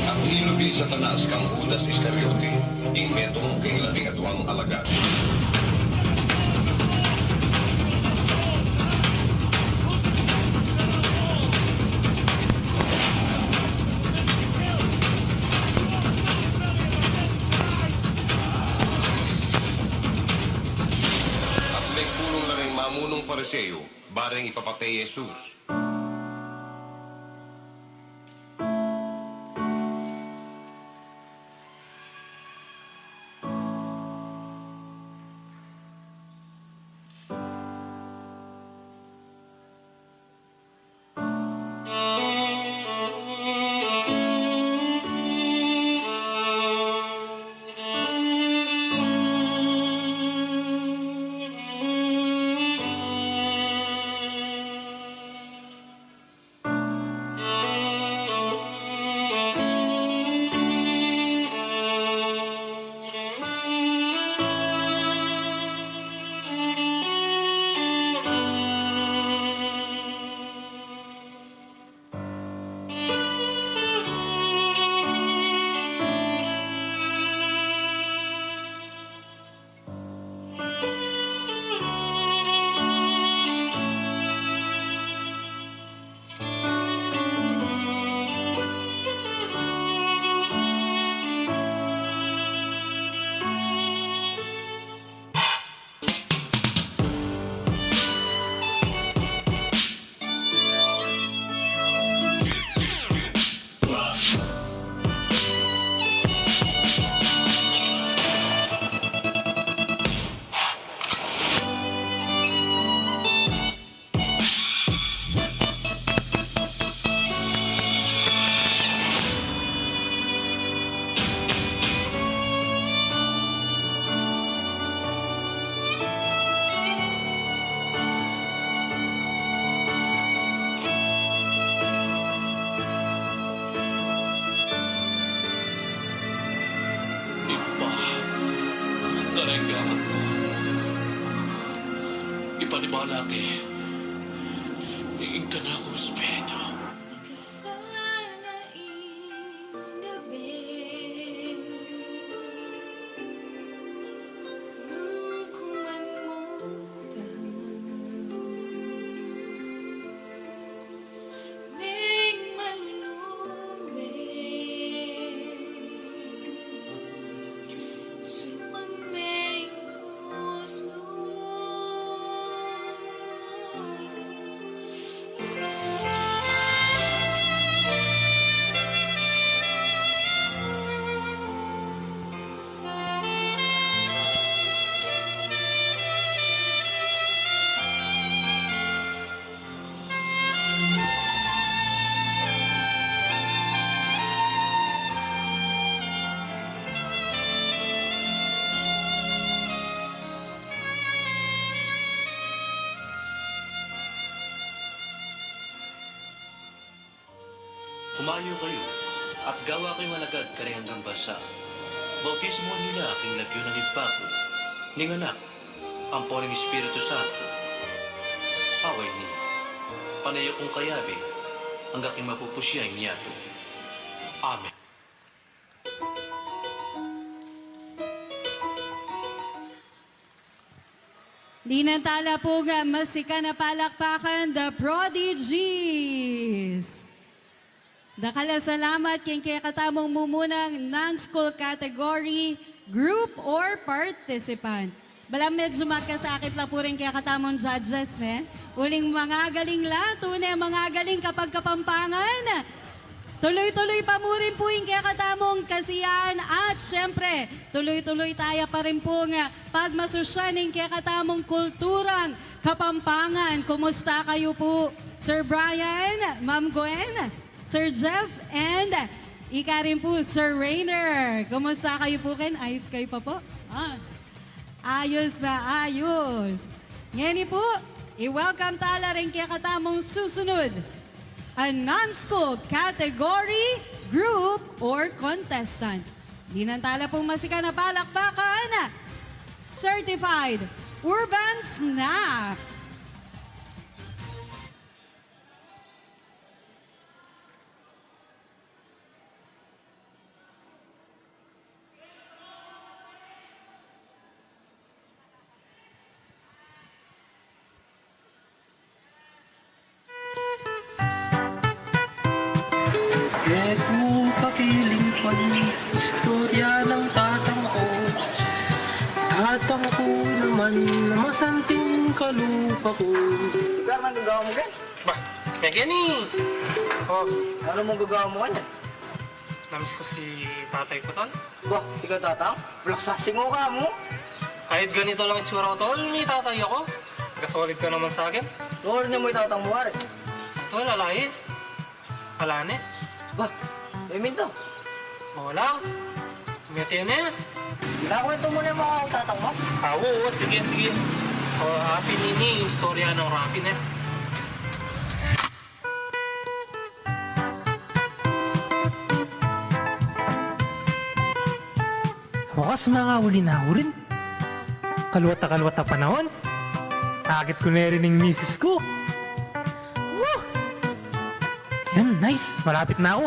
At nilubi i Satanas kang Judas Iscariote, ing metung king labing aduang alagad. At megpulung la ring mamunung Pariseo, bareng ipapate i Jesus. Ing gamat mu, ipanibala ke ing kanakung espiritu. Makasana ing gabe, nukuman mu pa ning malulung me, suwang me ing pusu. Humayu kayu at gawa kayung alagad karing anggang bansa. Bautismuan yu la king lagyu ning Ibpa, ning Anak, ampo ning Espiritu Santo. Awa ini, pane yu kung kayabe angga king mapupus ya ing yatu. Amen. Dinan tala pung masikan a palakpakan, The Prodigies. Dakal a salamat king kekatamung mumunang non-school category, group, or participant. Balamu medyu magkasakit la pu ring kekatamung judges, ne? Uling mangagaling la, tune mangagaling kapag Kapampangan. Tuloy-tuloy pa mu rin pu ing kekatamung kasiyahan at siyempre, tuloy-tuloy taya pa rin pung pagmasusyan ning kekatamung kulturang Kapampangan. Kumusta kayu pu, Sir Brian, Ma'am Gwen, Sir Jeff, and ika rin pu, Sir Rainer? Kumusta kayu pu ken? Ayos kayu pa pu? Ah. Ayos na ayos. Ngeni pu, i-welcome tala ring kekatamung susunod a non-school category, group, or contestant. Dinan tala pung masikan a palakpakan, Certified Urban Snack. E ku pakiling pa ing istorya nang tatang ku. Tatang ku naman na masanting kalupa ku. Pero anong gagawa mu, Ken? Bah, Megeni! Oh. Ano mung gagawa mu kanyan? Namiss ku si tatay ku, tol. Bah, ika, tatang? Balak sasingu ka mu. Kahit ganito lang itsura ku, tol, may tatay aku. Nagkasolid ka naman sa akin. Nung rin mu ing tatang mu, pare? Tol, ala e. Ala ne. Bah, e minto. Wala. Mete ne. Sige na, kwento mu ne ing tatang mu. Ah, oo, sige, sige. O, atin ini ing istorya nang Rapi ne. Wakas, makauli na ku rin. Kaluat a kaluat a panahon. Akit ku ne rin ing misis ku. Woo! Yan, nice. Malapit na ku.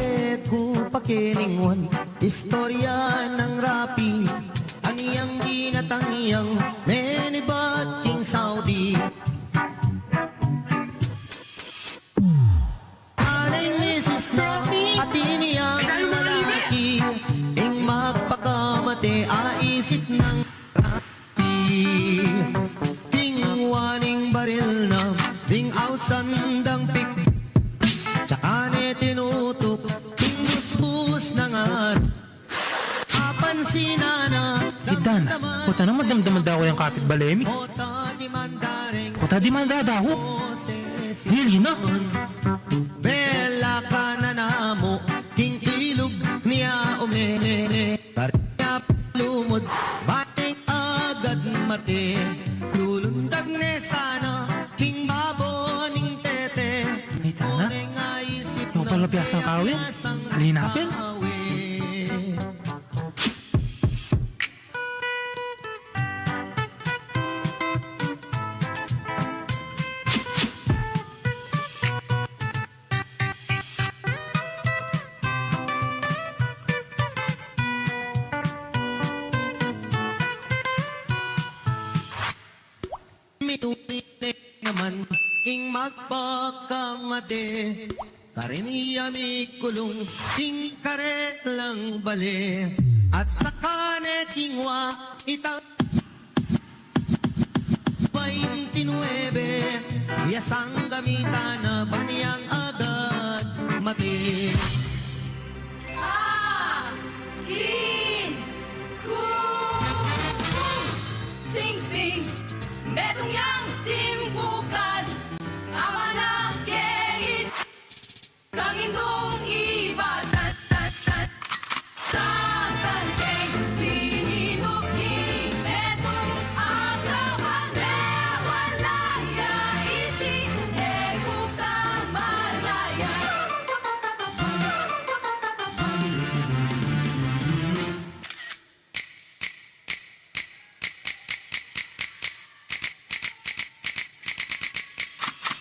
E ku pakiling ing istorya nang Rapi. Anyang binatang yang menibat king Saudi. Aning misis na, atin yang lalaki, ing magpakamate a isip nang Rapi. Kinuwa ne ing baril na ding ausan dang pik, saka ne tinutuk ing busbus nang Rapi. Apansinan na. Itana, pota na madamdaman da ku yang kapitbale mi. Pota dimanda da ku. Really na. Bela ka na namu king ilug nia ume. Karya lumud, bating agad mate. Lulundag ne sana king babo ning tete. Itana. Yung pala piyasang kawi. Linapin. naman ing magpakamate, karin ya mikulung king karelang bale, at saka ne kingwa itang baintinuebe, ya sanggamitan na ban yang agad mate. Akin kung singsing, metung yang timpukan, amanake it kang indung ibat, tan, tan, tan. Sa kanteng sininuki, metung akawan, lewat laya iti, e ku kamalaya.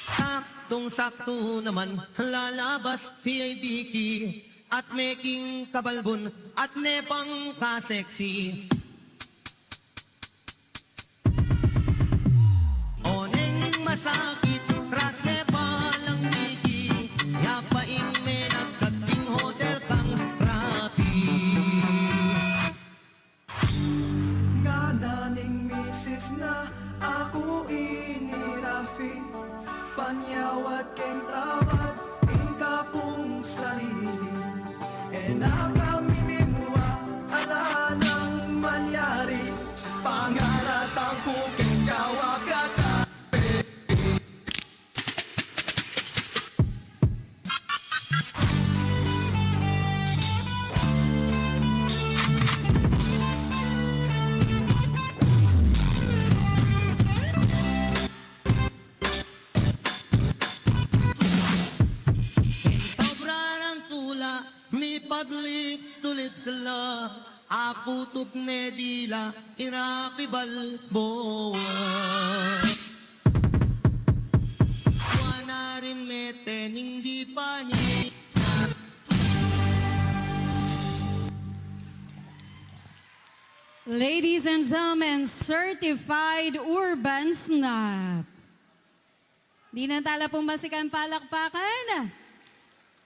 Saktong-sakto naman, lalabas pia i Vicky, at meking kabalbon, at ne pang ka-sexy. Oneng masakit, ras ne palang Vicky, ya pa ing menagkat king hotel kang Rafi. Ngana ning misis na aku ini Rafi, panyawad keng tawad ing kapung sarili. E na kami mimua, ala nang malyari, pangaratan ku keng kawakatan. Sobra rang tula, mipag-lips to lips la, aputuk ne dila, i Rafi Balboa. Wa na rin mete ning di pa ni. Ladies and gentlemen, certified urban snob. Dinan tala pung masikan palakpakan.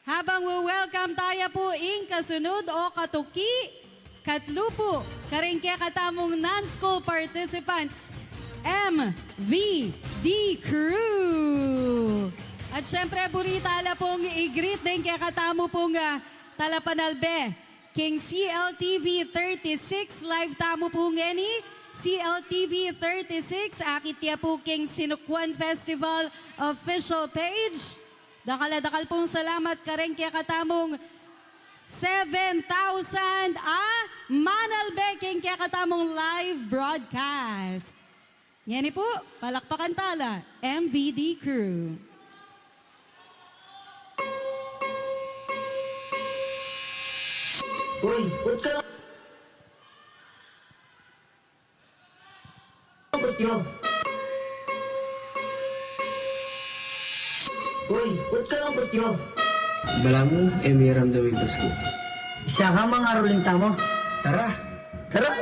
Habang we-welcome taya pu ing kasunod o katuki, katlu pu, kareng kekatamung non-school participants, M V D crew. At syempre, buri tala pung i-greet deng kekatamu pung, ah, talapanalbe king C L T V thirty-six, live tamu pu ngeni. C L T V thirty-six, akit ya pu king Sinukuan Festival official page. Dakal a dakal pung salamat kareng kekatamung seven thousand a manalbe king kekatamung live broadcast. Ngeni pu, palakpakan tala, M V D crew. Uy, ut ka lang kutyo. Uy, ut ka lang kutyo. Balamu, e miramdam ing Pasko. Isaka, mangaruling tamu. Tara. Tara.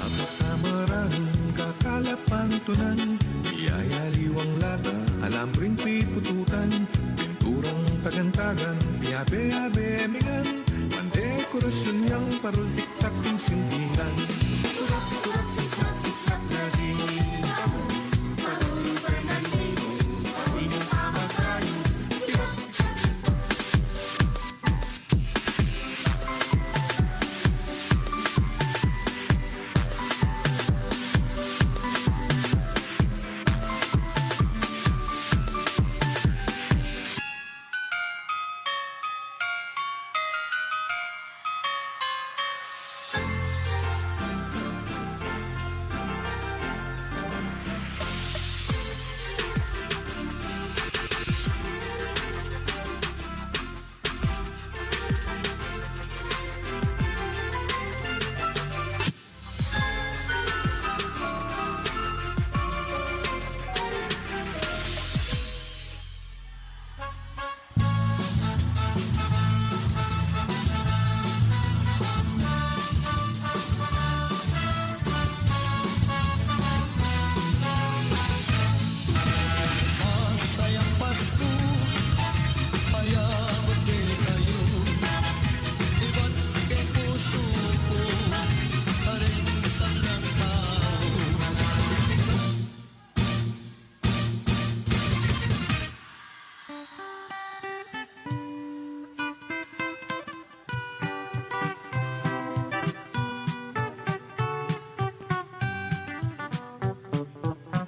Apat a maranun kakalapan tunan, biyaya liwang lata, alambreng pipututan, pinturang tagan-tagan, piyabe-yabe mingan, pandekorasyun yang parultik takting sintingan. Turap, turap, islap, islap, naging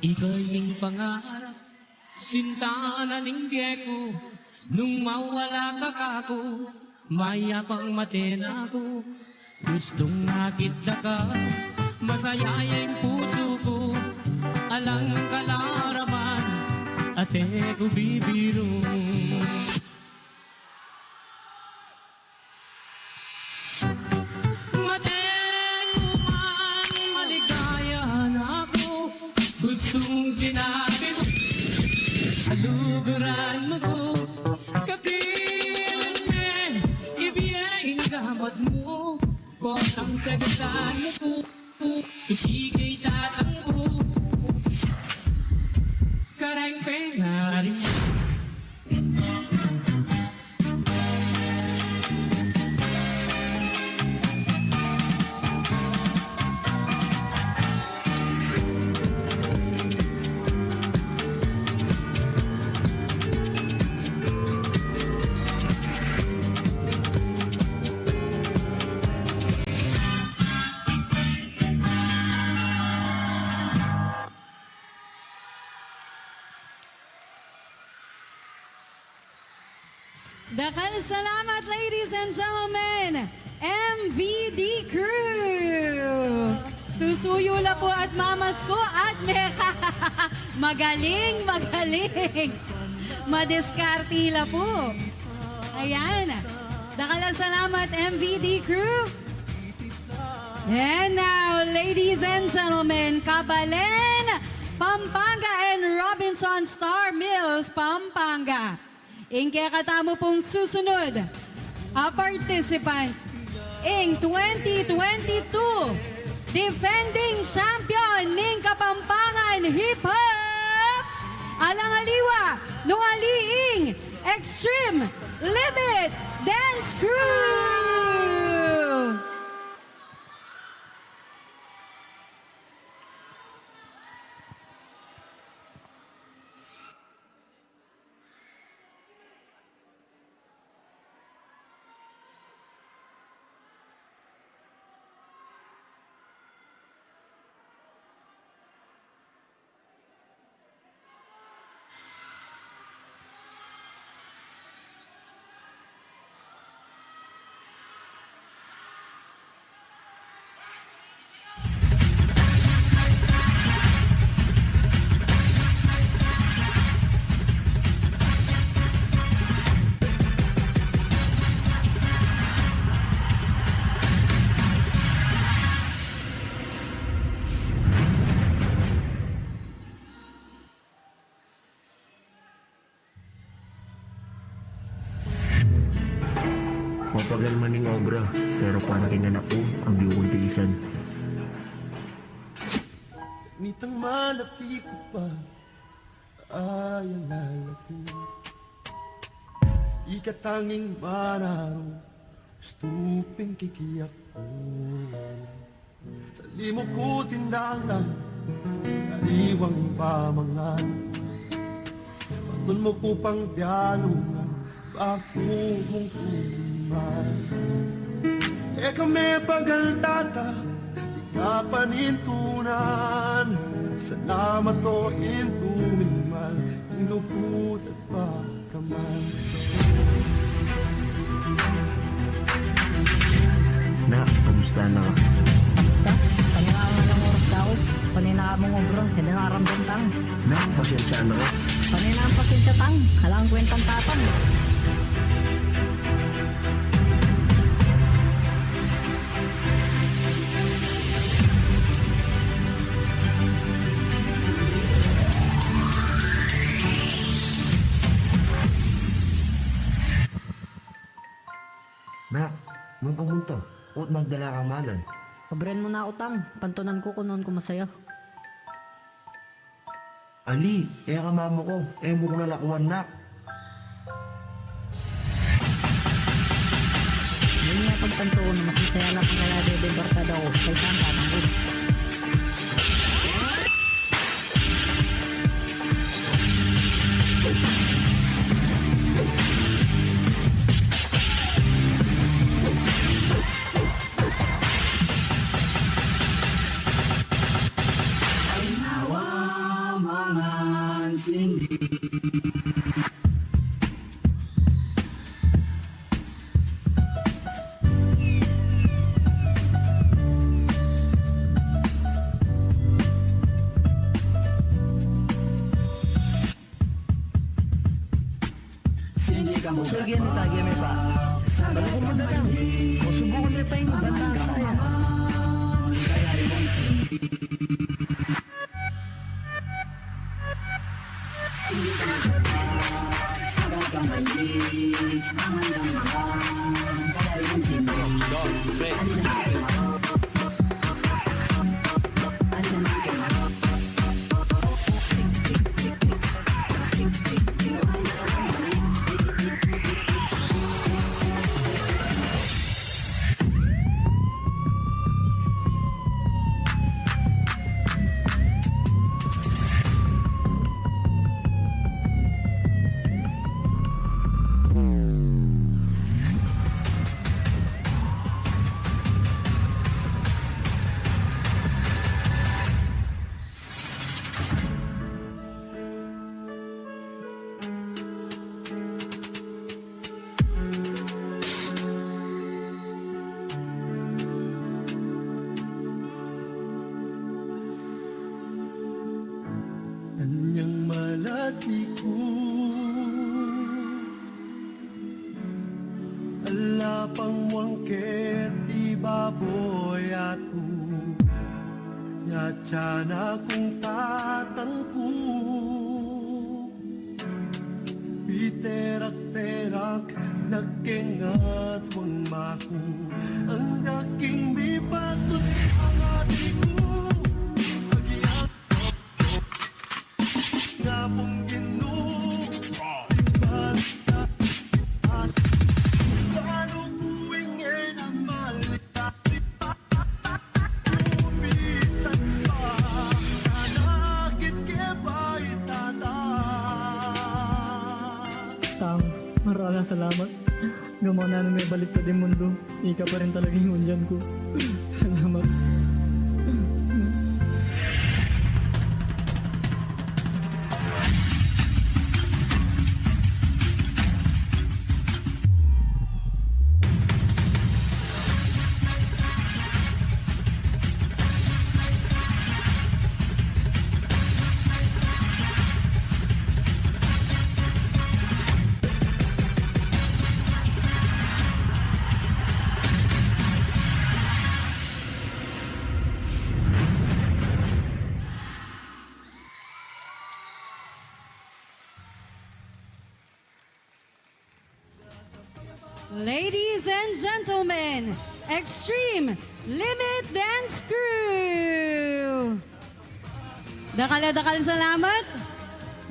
Ika'y ning pangarap, sinta na ning bie ku, nung mawala ka kaku, mayapang mate na ku. Gustung makit da ka, masaya ya ing pusu ku, alang kalaraman, ate ku bibiru. Mate ku man, maligaya na ku, gustung sinabi mu, kaluguran mu ku, kapilan me, ibie ing gamat mu, potang sagatan mu ku, ibie kay tatang mu, kareng pengari. Dakal salamat, ladies and gentlemen, M V D crew. Susuyu la pu at mamasku at meka. Magaling, magaling. Madiskarte la pu. Ayan. Dakal a salamat, M V D crew. And now, ladies and gentlemen, Kabalen, Pampanga, and Robinson, Star Mills, Pampanga. Ing kekatamu pung susunod a participant, ing twenty twenty-two defending champion ning Kapampangan Hip Hop, alang aliwa nung ali ing Extreme Limit Dance Crew. Mapagal man ing obra, pero para king anak ku, agyu kung tiisan. Nitang malati ku pa, ay alala ku, ika tanging manaro, gustu pin kikiyak ku. Sa limu ku tindang lang, aliwang pamangan. Patun mu ku pang dialungan, baku mung kuman. E ka me pagal tata, di ka panintunan. Salamat o intu ming mal, inuput at pa. Nak, kumusta na ka? Kumusta? Paninga mu nang oras da ku. Paninga mung obra, e da naramdam tang. Nak, pasensya na ka. Paninga pasensya tang. Alang kwentang tatang. Nak, nung pumunta, ot magdala kang manan. Obran mu na ku tang, pantunan ku kung nanu ku masaya. Ali, e ka mamu ku, e mu ku na lakuan, nak. Yun nga pagtantu ku na masisaya la pang kaya dede barkada ku, kaysa ang tatang ku. Usul gini tagi mi pa. Balaku magagam. Usubu ko ni pa ing bata saya. Anyang malati ku, ala pang muang keti baboy aku, ya tiyan akung tatang ku. Piterak-terak na keng atwang maku, ang daking mipatut ang ati ku. Agyang Ngapung Ginu, ibalik ka, ibalik. Balu ku ing e na mali. Tang, marala salamat. Gama na nung mebalik ka ding mundu, ika pa rin talaga ing unyan ku. Salamat. Ladies and gentlemen, Extreme Limit Dance Crew! Dakal a dakal salamat.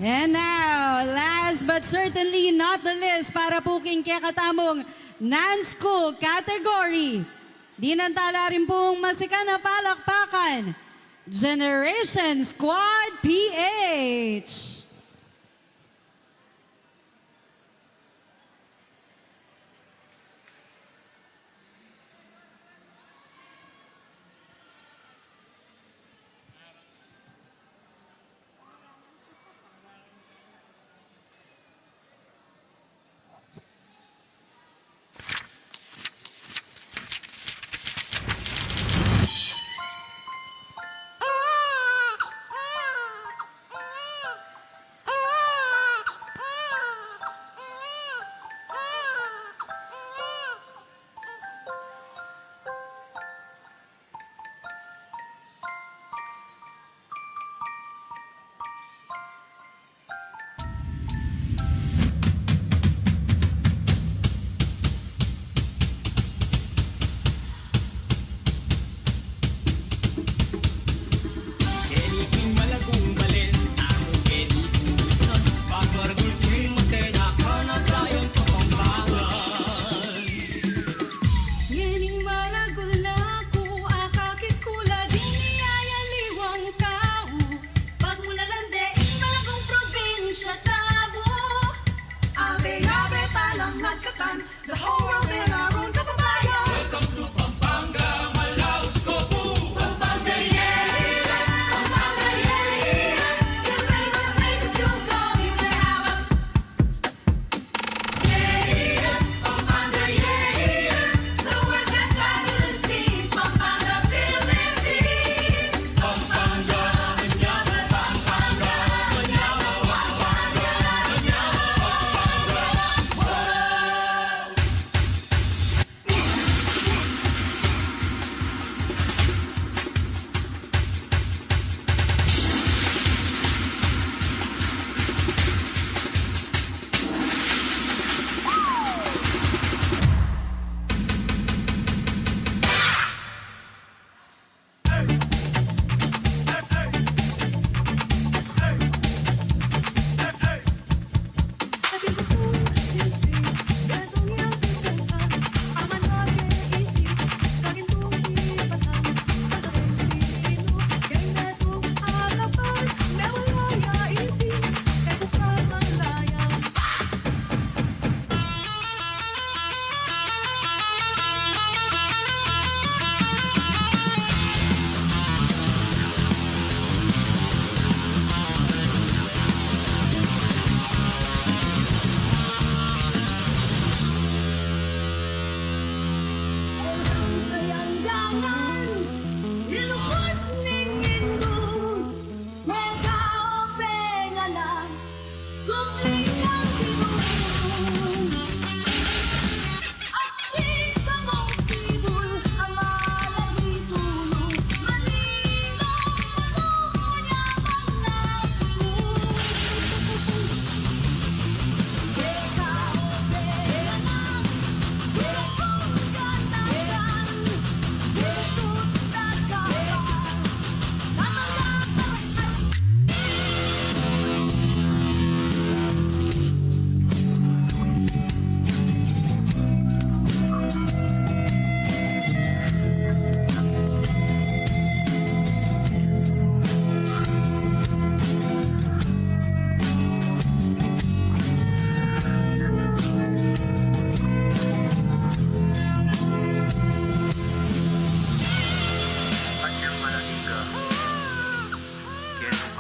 And now, last but certainly not the least, para pu king kekatamung non-school category, dinan tala rin pung masikan a palakpakan, Generation Squad P H.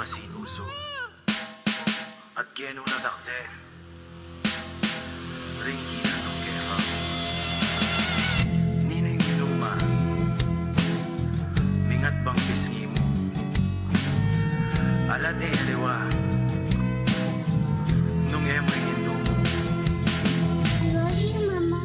masinusu at genu na dakte ring kinatung keka. Ninang inuma, mingat bang pisngi mu, ala de aliwa nung e mu ing indu mu. I love you, Mama.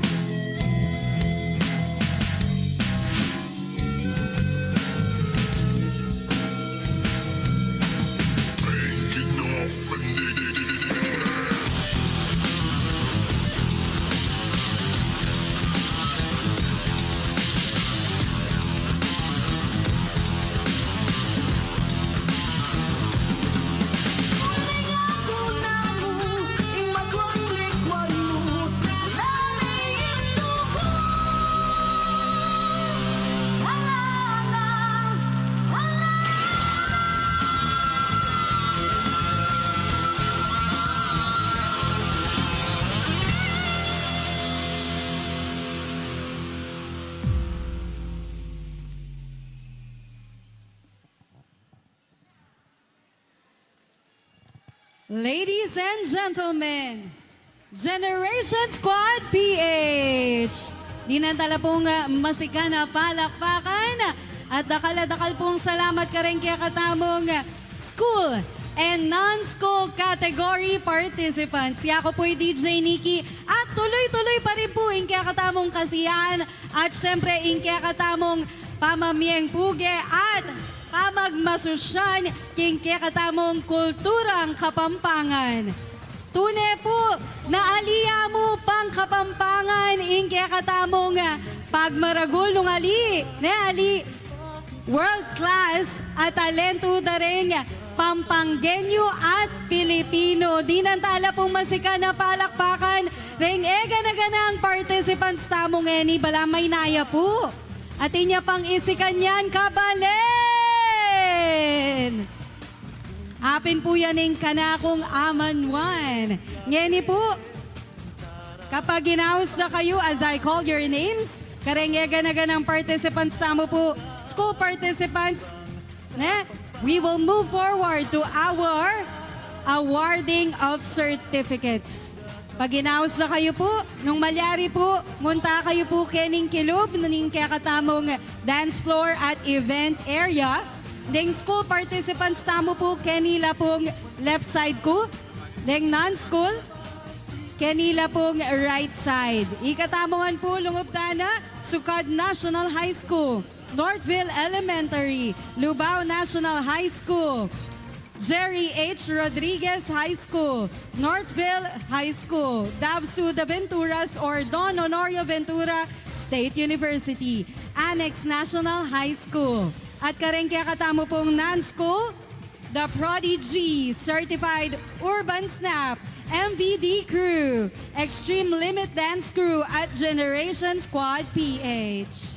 Ladies and gentlemen, Generation Squad P H. Dinan tala pung, ah, masikan a palakpakan at dakal a dakal pung salamat kareng kekatamung, ah, school and non-school category participants. Yaku pu i D J Nikki at tuloy-tuloy pa rin pu ing kekatamung kasiyahan at syempre ing kekatamung pamamieng puge at pamagmasusyan king kekatamung kulturang Kapampangan. Tune pu, na ali ya mu pang Kapampangan ing kekatamung, ah, pagmaragul nung ali, ne, ali world class a talentu da ring Pampangueño at Pilipino. Dinan tala pung masikan a palakpakan ring egana-ganang participants tamu ngeni, bala maynaya pu. Atin ya pang isikan yan, kabalen! Apin pu yan ing kanakung amanuan. Ngeni pu, kapag inaus na kayu, as I call your names, kareng egana-ganang participants tamu pu, school participants, ne? We will move forward to our awarding of certificates. Pag inaus na kayu pu, nung malyari pu, munta kayu pu kening kilub ning kekatamung dance floor at event area. Deng school participants tamu pu, keni la pung left side ku. Deng non-school, keni la pung right side. Ikatamu ngan pu, lungub tana, Sukad National High School, Northville Elementary, Lubao National High School, Jerry H. Rodriguez High School, Northville High School, Davsu de Venturas or Don Honorio Ventura State University, Annex National High School. At kareng kekatamung non-school, The Prodigy, Certified Urban Snap, M V D Crew, Extreme Limit Dance Crew, at Generation Squad P H.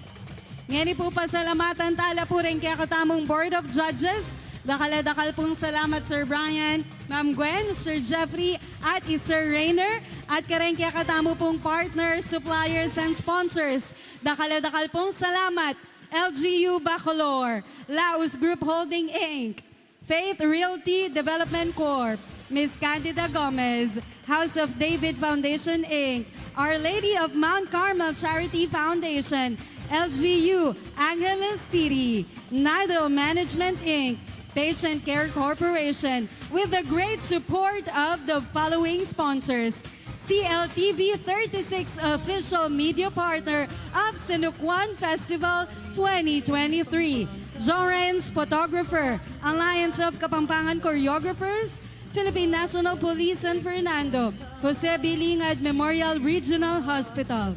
Ngeni pu, pasalamatan tala pu ring kekatamung Board of Judges. Dakal a dakal pung salamat, Sir Brian, Ma'am Gwen, Sir Jeffrey, at i Sir Rainer, at kareng kekatamu pung partners, suppliers, and sponsors. Dakal a dakal pung salamat, L G U Bacolor, Laus Group Holding, Inc, Faith Realty Development Corp, Miss Candida Gomez, House of David Foundation, Inc, Our Lady of Mount Carmel Charity Foundation, L G U, Angeles City, Nidal Management, Inc, Patient Care Corporation, with the great support of the following sponsors: C L T V thirty-six, official media partner of Sinukuan Festival twenty twenty-three, Jorens Photographer, Alliance of Kapampangan Choreographers, Philippine National Police San Fernando, Jose B. Lingad Memorial Regional Hospital,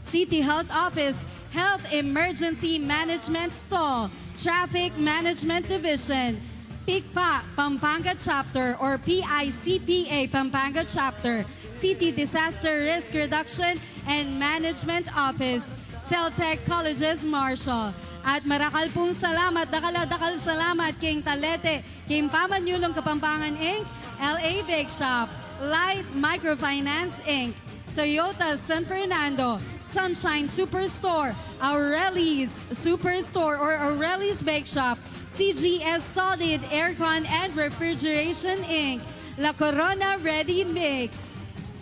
City Health Office, Health Emergency Management Stall, Traffic Management Division, PICPA Pampanga Chapter or P I C P A Pampanga Chapter, City Disaster Risk Reduction and Management Office, Celtec Colleges Marshall. At marakal pung salamat, dakal a dakal salamat king Talete, king Pamanyulung Kapampangan, Inc, L A Bake Shop, Light Microfinance, Inc, Toyota San Fernando, Sunshine Superstore, Aureli's Superstore or Aureli's Bake Shop, C G S Solid Aircon and Refrigeration Inc., La Corona Ready Mix,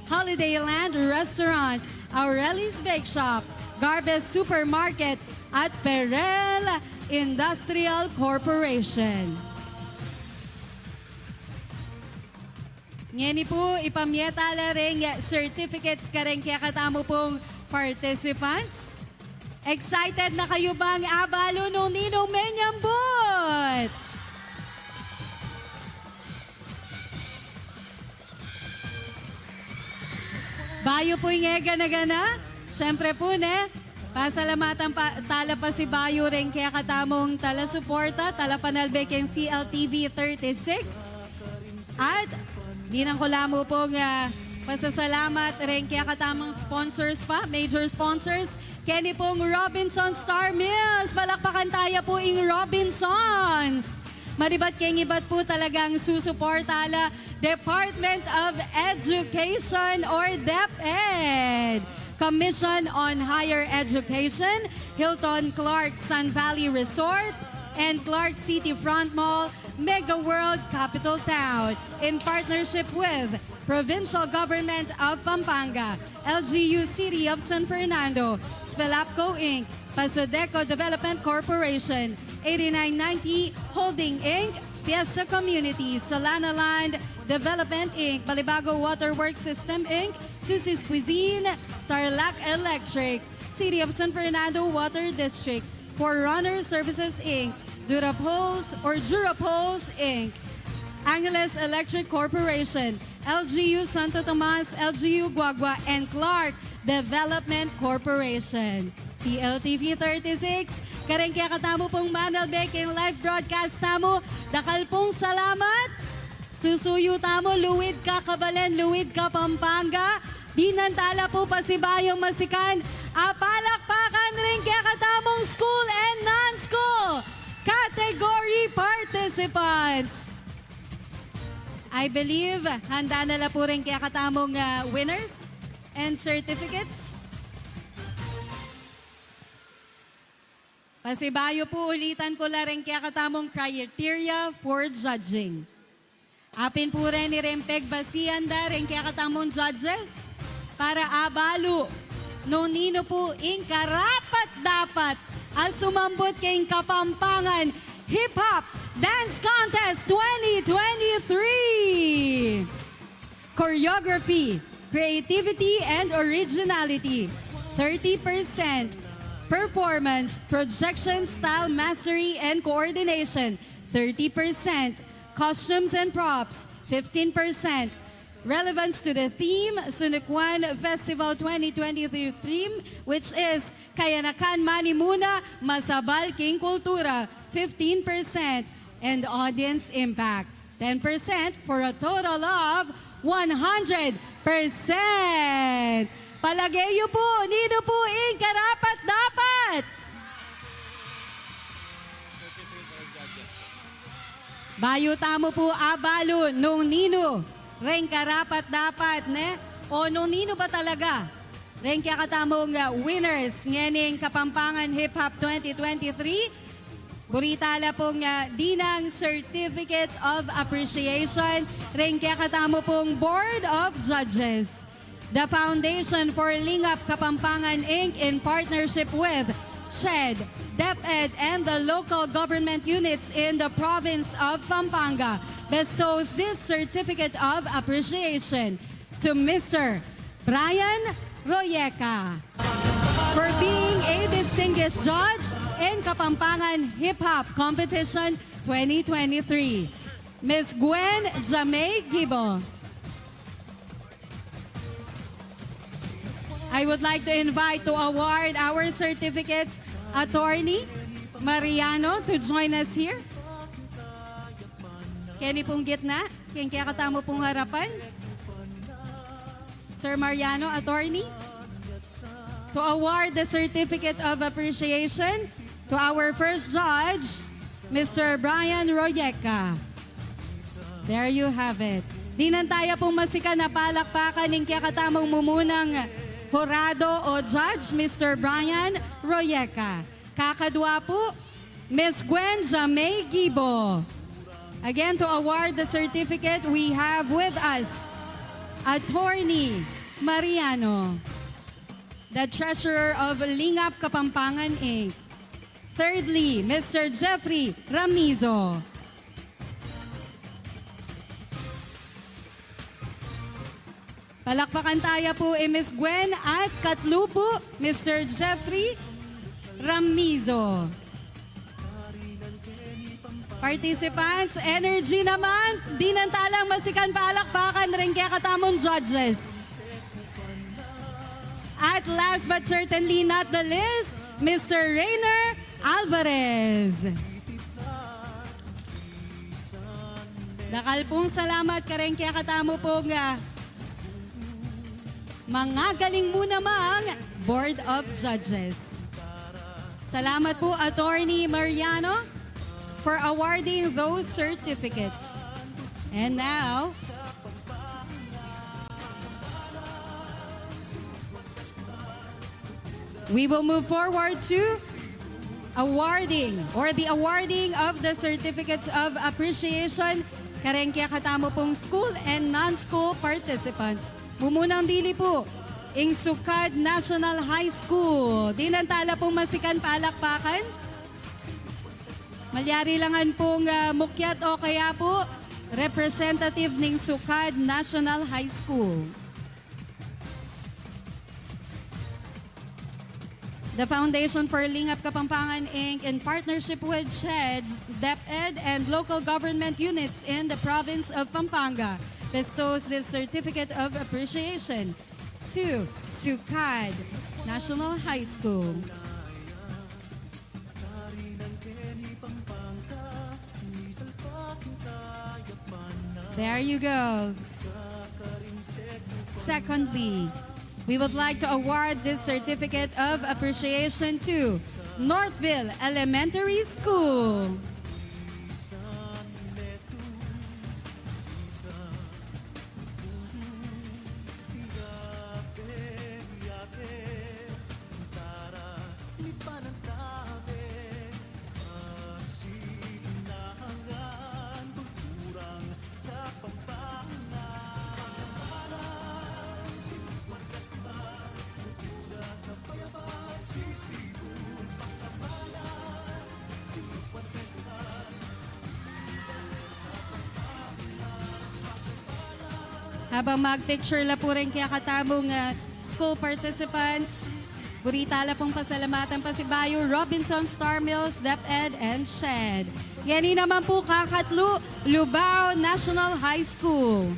Holiday Land Restaurant, Aureli's Bake Shop, Garbes Supermarket, at Perel Industrial Corporation. Ngeni pu, ipamie tala reng certificates kareng kekatamu pung participants. Excited na kayu bang abalu nung ninung menyambut? Bayu pu ing e gana-gana, siyempre pu, ne, pasalamatan pa, tala pasibayu reng kekatamung talasuporta, talapanalbe keng C L T V thirty-six. At dinan ku la mu pung, ah, pasasalamat reng kekatamung sponsors pa, major sponsors, keni pung Robinson Star Mills. Palakpakan taya pu ing Robinsons. Malibat keng ibat pu talagang susuporta la Department of Education or DepEd, Commission on Higher Education, Hilton Clark Sun Valley Resort, and Clark City Front Mall, Mega World Capital Town, in partnership with Provincial Government of Pampanga, L G U City of San Fernando, Spelapco Inc., Pasodeco Development Corporation, eighty-nine ninety Holding Inc., Fiesta Community, Solana Land Development Inc., Balibago Waterworks System Inc., Susie's Cuisine, Tarlac Electric, City of San Fernando Water District, Forerunner Services Inc., Durapolls or Durapolls Inc., Angeles Electric Corporation, L G U Santo Tomas, L G U Guagua, and Clark Development Corporation. C L T V thirty-six, kareng kekatamu pung manalbe keng live broadcast tamu, dakal pung salamat. Susuyu tamu, luid ka Kabalen, luid ka Pampanga. Dinan tala pu pasibayung masikan a palakpakan ring kekatamung school and non-school category participants. I believe handa na la pu ring kekatamung, ah, winners and certificates. Pasibayu pu, ulitan ku la ring kekatamung criteria for judging. Apin pu reni ring pegbasian da ring kekatamung judges para abalu nung ninu pu ing karapat-dapat a sumambut keng Kapampangan Hip Hop Dance Contest twenty twenty-three. Choreography, creativity, and originality, thirty percent. Performance, projection, style, mastery, and coordination, thirty percent. Costumes and props, fifteen percent. Relevance to the theme, Sunucuan Festival twenty twenty-three theme, which is Kayanakan Manimuna, Masabal king Kultura, fifteen percent. And audience impact, ten percent, for a total of one hundred percent. Palage yu pu, ninu pu ing karapat-dapat? Bayu tamu pu abalu nung ninu ring karapat-dapat, ne? O nung ninu ba talaga ring kekatamung, uh, winners ngening Kapampangan Hip Hop twenty twenty-three, buri tala pung, uh, dinang certificate of appreciation ring kekatamu pung Board of Judges. The Foundation for Lingap Kapampangan Inc., in partnership with CHED, DepEd, and the local government units in the province of Pampanga, bestows this certificate of appreciation to Mister Brian Royeca for being a distinguished judge in Kapampangan Hip Hop Competition twenty twenty-three. Miss Gwen Jamay Gibo. I would like to invite to award our certificates, Attorney Mariano, to join us here. Keni pung gitna, keng kekatamu pung harapan. Sir Mariano, attorney, to award the certificate of appreciation to our first judge, Mister Brian Royeca. There you have it. Dinan taya pung masikan a palakpakan ing kekatamung mumunang Jurado o Judge, Mister Brian Royeca. Kakadwa pu, Miss Gwen Jamay Gibo. Again, to award the certificate, we have with us Attorney Mariano, the treasurer of Lingap Kapampangan, Inc. Thirdly, Mister Jeffrey Ramizo. Palakpakan taya pu i Miss Gwen at katlu pu, Mister Jeffrey Ramizo. Participants, energy naman. Dinan talang masikan palakpakan ring kekatamung judges. At last but certainly not the least, Mister Rainer Alvarez. Dakal pung salamat kareng kekatamu pung, ah, magagaling mu namang Board of Judges. Salamat pu, Attorney Mariano, for awarding those certificates. And now, we will move forward to awarding or the awarding of the certificates of appreciation kareng kekatamu pung school and non-school participants. Mumunang dili pu, ing Sukad National High School. Dinan tala pung masikan palakpakan. Malyari la ngan pung, ah, mukyat o kaya pu, representative ning Sukad National High School. The Foundation for Lingap Kapampangan, Inc, in partnership with SHED, DepEd, and local government units in the province of Pampanga, bestows this certificate of appreciation to Sukad National High School. There you go. Secondly, we would like to award this certificate of appreciation to Northville Elementary School. Habang mag-picture la pu ring kekatamung, ah, school participants, buri tala pung pasalamatan pasibayu Robinson Star Mills, DepEd, and SHED. Ngeni naman pu, kakatlu, Lubao National High School.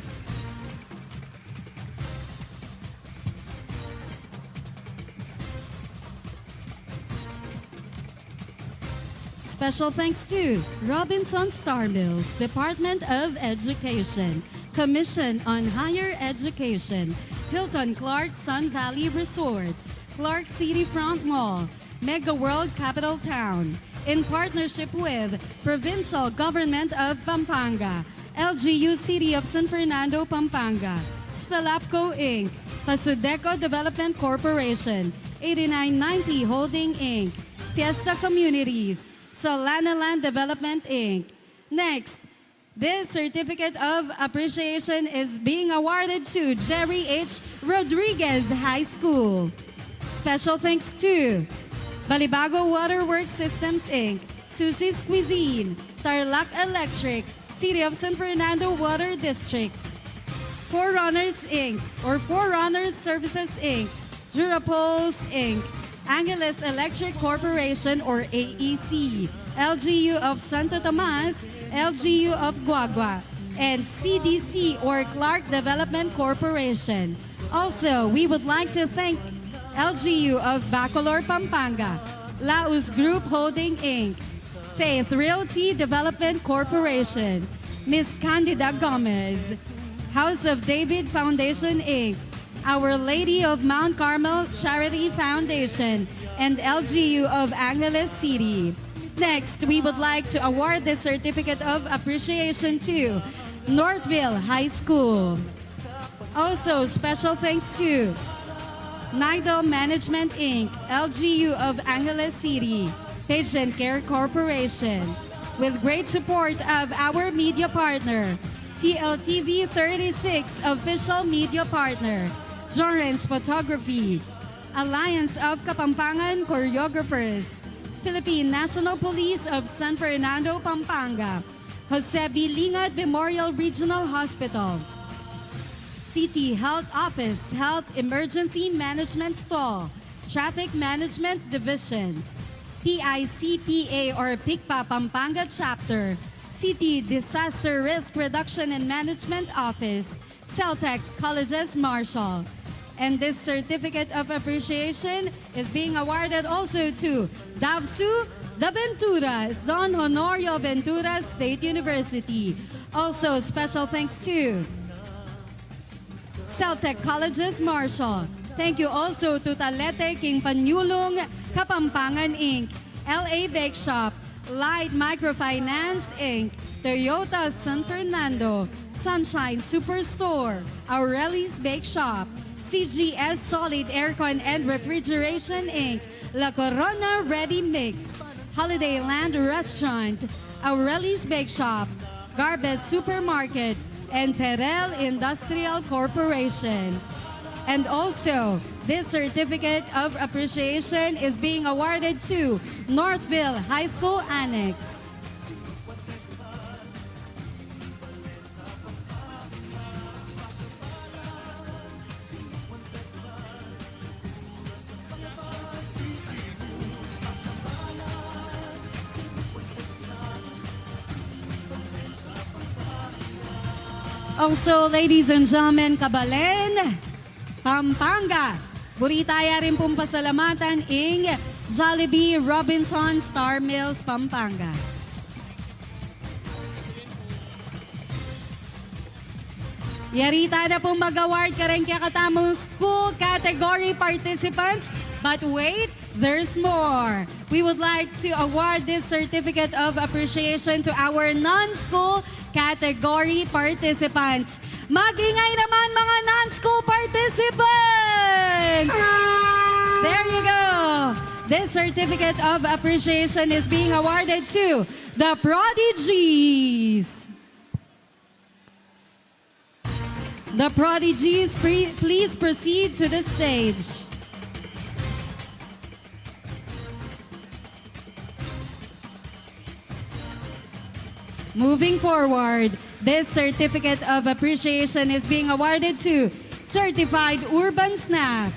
Special thanks to Robinson Star Mills, Department of Education, Commission on Higher Education, Hilton Clark Sun Valley Resort, Clark City Front Mall, Mega World Capital Town, in partnership with Provincial Government of Pampanga, L G U City of San Fernando, Pampanga, Sfelapco, Inc, Pasudeco Development Corporation, eighty-nine ninety Holding, Inc, Fiesta Communities, Solana Land Development, Inc. Next, this certificate of appreciation is being awarded to Jerry H Rodriguez High School. Special thanks to Balibago Waterworks Systems, Inc, Susie's Cuisine, Tarlac Electric, City of San Fernando Water District, Forerunners, Inc, or Forerunners Services, Inc, Durapols, Inc, Angeles Electric Corporation, or A E C, L G U of Santo Tomas, L G U of Guagua, and C D C, or Clark Development Corporation. Also, we would like to thank L G U of Bacolor, Pampanga, Laus Group Holding, Inc, Faith Realty Development Corporation, Miss Candida Gomez, House of David Foundation, Inc, Our Lady of Mount Carmel Charity Foundation, and L G U of Angeles City. Next, we would like to award the certificate of appreciation to Northville High School. Also, special thanks to Nidal Management Inc, L G U of Angeles City, Patient Care Corporation, with great support of our media partner, C L T V thirty-six official media partner, Jorens Photography, Alliance of Kapampangan Choreographers, Philippine National Police of San Fernando, Pampanga, Jose B. Lingad Memorial Regional Hospital, City Health Office, Health Emergency Management Stall, Traffic Management Division, P I C P A or PICPA Pampanga Chapter, City Disaster Risk Reduction and Management Office, Celtech Colleges Marshall. And this certificate of appreciation is being awarded also to Davsu Daventuras, Don Honorio Ventura State University. Also, special thanks to Celtech Colleges Marshall. Thank you also to Talete King Panyulong Kapampangan Inc, L A Bake Shop, Light Microfinance Inc, Toyota San Fernando, Sunshine Superstore, Aureli's Bake Shop, C G S Solid Aircon and Refrigeration Inc, La Corona Ready Mix, Holiday Land Restaurant, Aureli's Bake Shop, Garbes Supermarket, and Perel Industrial Corporation. And also, this certificate of appreciation is being awarded to Northville High School Annex. Also, ladies and gentlemen, kabalen, Pampanga, buri taya rin pung pasalamatan ing Jollibee Robinson Star Mills, Pampanga. Yari tana pung mag-award kareng kekatamung school category participants. But wait, there's more. We would like to award this certificate of appreciation to our non-school category participants. Magingay naman, mga non-school participants! There you go. This certificate of appreciation is being awarded to the Prodigies. The Prodigies, pre-, please proceed to the stage. Moving forward, this certificate of appreciation is being awarded to Certified Urban Snack.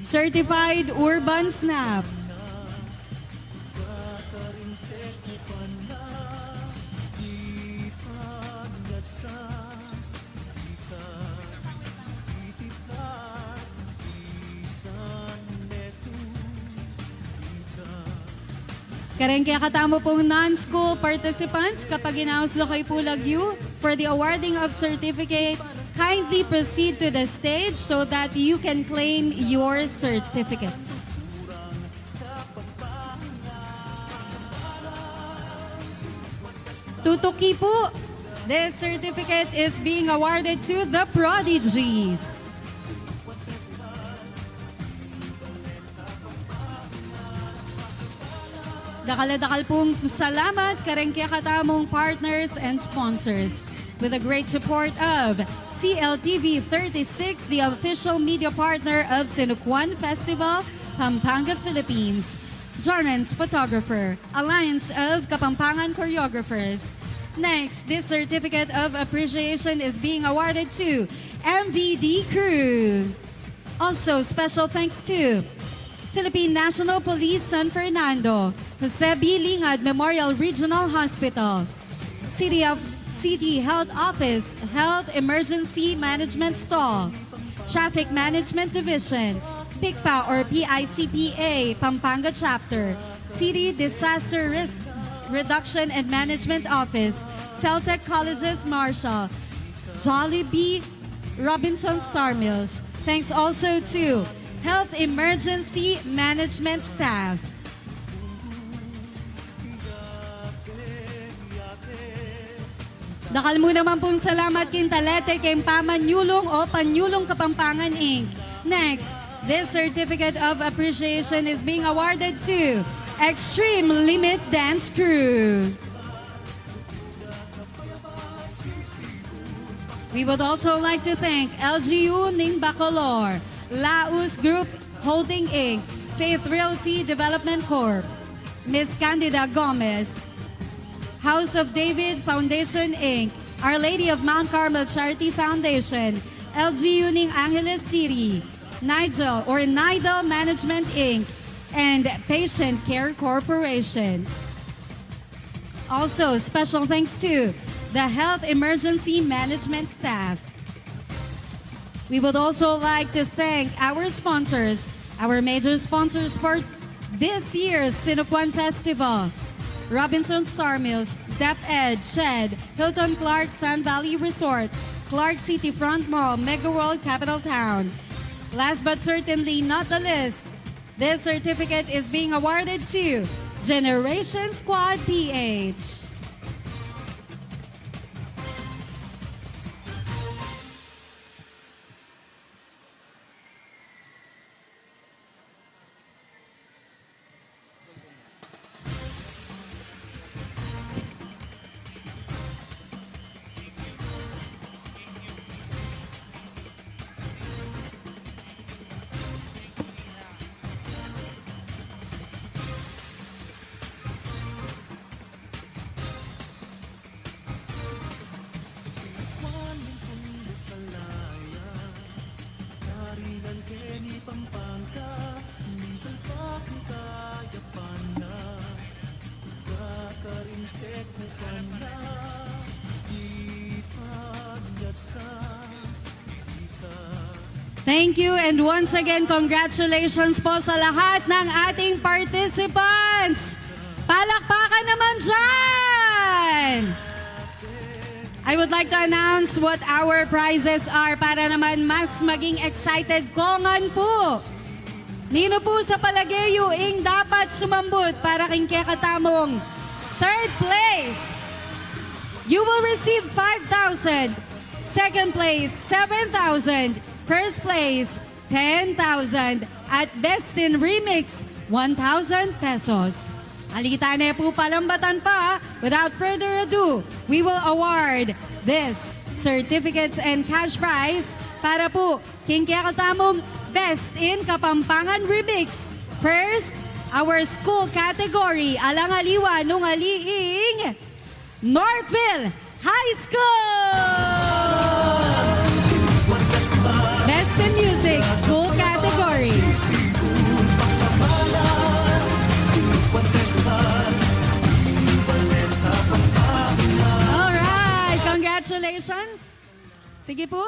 Certified Urban Snack. Kareng kekatamu pung non-school participants, kapag inaus na kayu pu lagyu for the awarding of certificate, kindly proceed to the stage so that you can claim your certificates. Tutuki pu, this certificate is being awarded to the Prodigies. Dakal a dakal pung salamat kareng kekatamung partners and sponsors. With the great support of C L T V thirty-six, the official media partner of Sinukuan Festival, Pampanga, Philippines. Jorans Photographer, Alliance of Kapampangan Choreographers. Next, this certificate of appreciation is being awarded to M V D Crew. Also, special thanks to Philippine National Police San Fernando, Jose B. Lingad Memorial Regional Hospital, City of, City Health Office, Health Emergency Management Stall, Traffic Management Division, PICPA or P I C P A, Pampanga Chapter, City Disaster Risk Reduction and Management Office, Celtech Colleges Marshall, Jollibee Robinson Star Mills. Thanks also to Health Emergency Management Staff. Dakal mu naman pung salamat king Talete king Pamanyulung o Panyulung Kapampangan, Inc. Next, this certificate of appreciation is being awarded to Extreme Limit Dance Crew. We would also like to thank L G U ning Bacolor, Laus Group Holding, Inc., Faith Realty Development Corp., Miss Candida Gomez, House of David Foundation, Inc., Our Lady of Mount Carmel Charity Foundation, L G U ning Angeles City, Nigel or Nidal Management, Inc., and Patient Care Corporation. Also, special thanks to the Health Emergency Management staff. We would also like to thank our sponsors, our major sponsors for this year's Sinukuan Festival: Robinson Sawmills, DepEd, Shed, Hilton Clark Sun Valley Resort, Clark City Front Mall, Mega World Capital Town. Last but certainly not the least, this certificate is being awarded to Generation Squad P H. Thank you, and once again, congratulations po sa lahat ng ating participants. Palakpakan naman dyan! I would like to announce what our prizes are para naman mas maging excited ko ngan po. Ninu po sa palage yu ing dapat sumambut para king kekatamung third place? You will receive five thousand, second place, seven thousand, first place, ten thousand, at Best in Remix, one thousand pesos. Alita ne pu palambatan pa, without further ado, we will award this certificates and cash prize para pu king kekatamung Best in Kapampangan Remix. First, our school category, alang aliwa nung ali ing Northville High School! Best in Music, school category. Alright, congratulations. Sige po.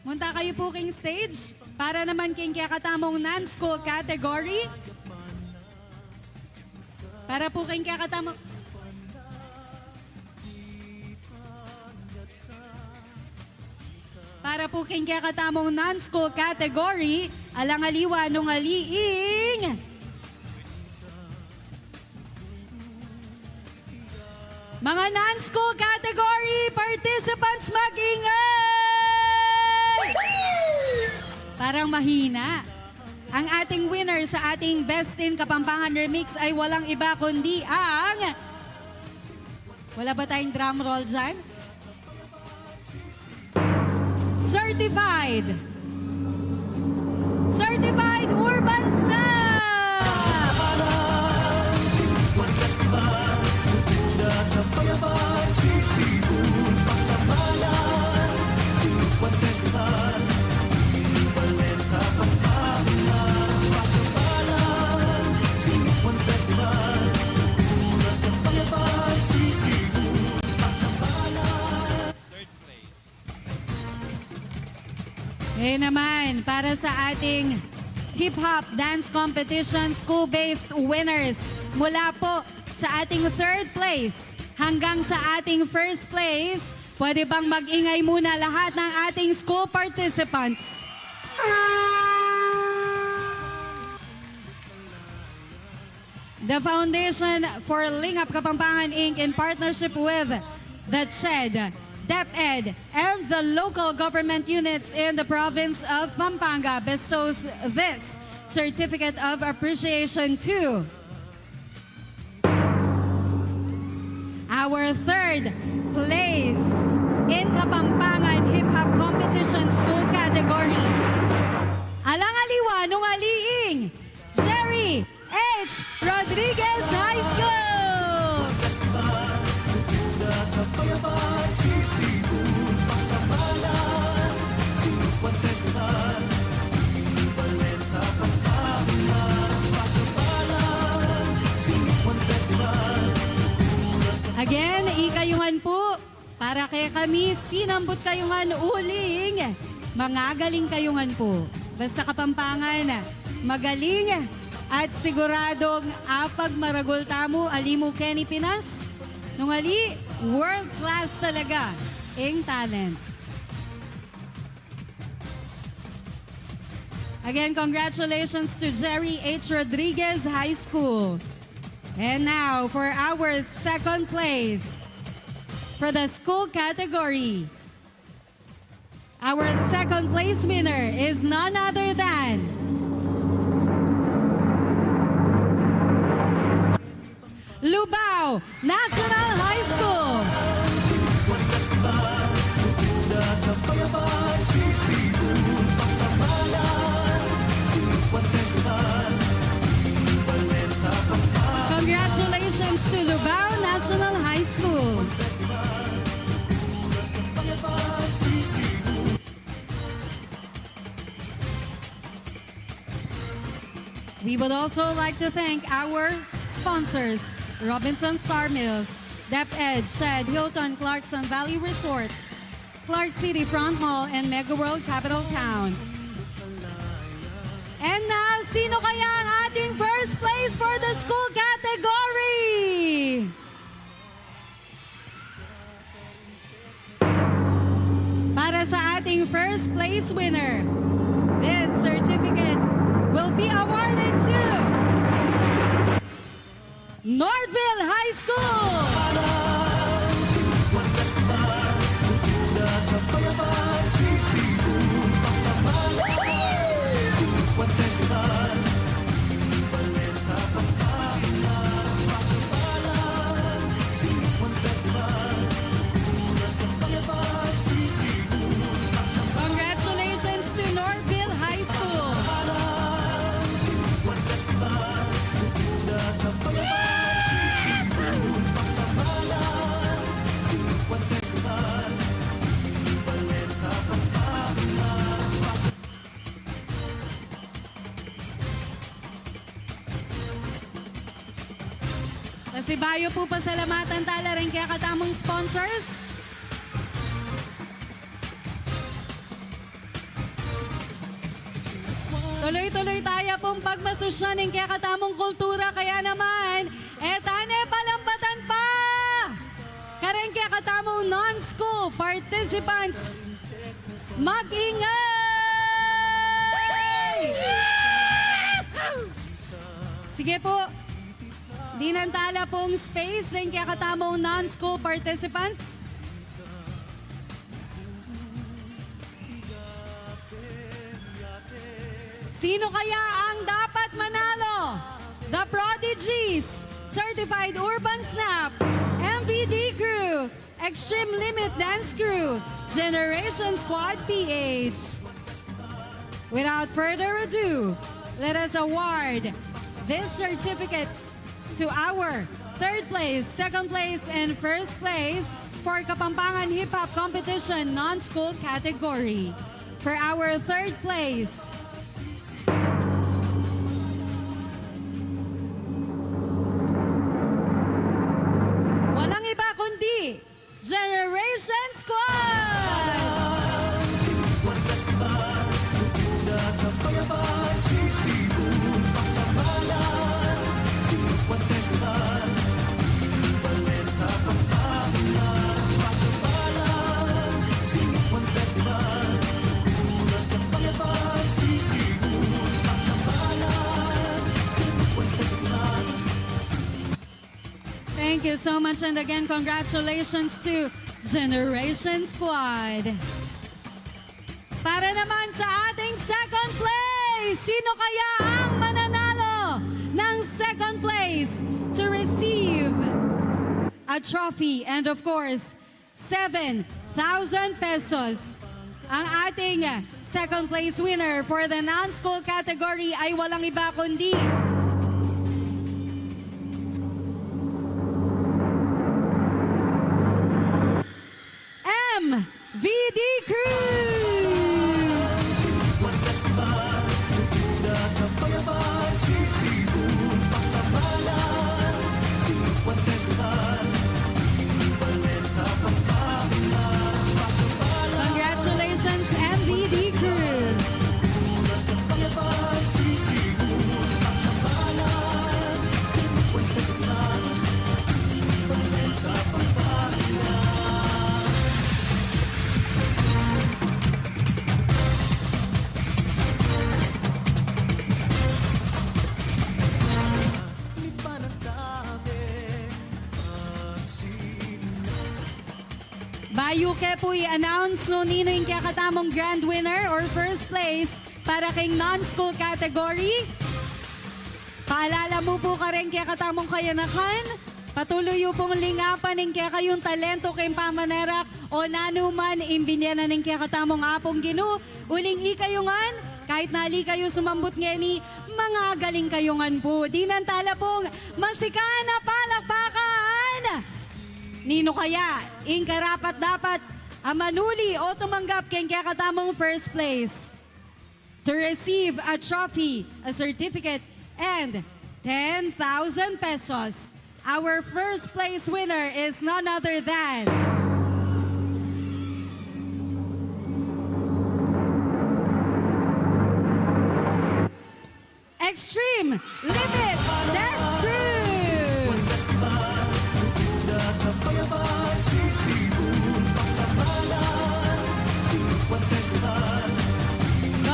Munta kayu po king stage para naman king kekatamung non-school category. Para po king kekatamung, para po king kekatamung non-school category, alang aliwa nung ali ing mga non-school category participants, mag-ingay! Parang mahina. Ang ating winner sa ating Best in Kapampangan Remix ay walang iba kundi ang, wala ba tayong drum roll dyan? Certified. Certified Urban Snob! Ngayon naman, para sa ating hip-hop dance competition school-based winners, mula po sa ating third place hanggang sa ating first place, pwede bang mag-ingay muna lahat ng ating school participants? The Foundation for Lingap Kapampangan, Inc., in partnership with the CHED, DepEd, and the local government units in the province of Pampanga bestows this certificate of appreciation to our third place in Kapampangan Hip Hop Competition School Category. Alang aliwa nung ali ing Jerry H. Rodriguez High School. Again, ikayungan pu, para kekami, sinambut kayu ngan uling mangagaling kayu ngan pu. Basta Kapampangan, magaling at siguradong apagmaragul tamu, ali mu keni Pinas, nung ali, world class talaga ing talent. Again, congratulations to Jerry H. Rodriguez High School. And now, for our second place, for the school category, our second place winner is none other than Lubao National High School. Congratulations to Lubao National High School. We would also like to thank our sponsors, Robinson Star Mills, DepEd, CHED, Hilton Clarkson Valley Resort, Clark City Front Hall, and Mega World Capital Town. And now, sino kaya ang ating first place for the school category? Para sa ating first place winner, this certificate will be awarded to Northville High School. Congratulations to Northville High School. Pasibayu pu, pasalamatan tala ring kekatamung sponsors. Tuloy-tuloy taya pung pagmasusyan ing kekatamung kultura, kaya naman, e tane palambatan pa kareng kekatamung non-school participants. Mag-ingay! Sige pu, dinan tala pung space deng kekatamung non-school participants. Sino kaya ang dapat manalo? The Prodigies, Certified Urban Snap, M V D Crew, Extreme Limit Dance Crew, Generation Squad P H. Without further ado, let us award these certificates to our third place, second place, and first place for Kapampangan Hip Hop Competition non-school category. For our third place, walang iba kundi Generation Squad! Thank you so much, and again, congratulations to Generation Squad. Para naman sa ating second place, sino kaya ang mananalo ng second place to receive a trophy and, of course, seven thousand pesos? Ang ating second place winner for the non-school category ay walang iba kundi M V D Crew! Congratulations, M V D Crew! Bayu ke pu i-announce nung ninu ing kekatamung grand winner or first place para king non-school category, paalala mu pu kareng kekatamung kayanakan, patuluy yu pung lingapan ing kekayung talento king pamanerak o nanu man ing binye na ning kekatamung Apung Ginu, uling ikayu ngan, kahit na ali kayu sumambut ngeni, mangagaling kayu ngan pu. Dinan tala pung masikan a palakpakan! Ninu kaya ing karapat-dapat a manuli o tumanggap keng kekatamung first place to receive a trophy, a certificate, and ten thousand pesos? Our first place winner is none other than Extreme Limit Dance Crew!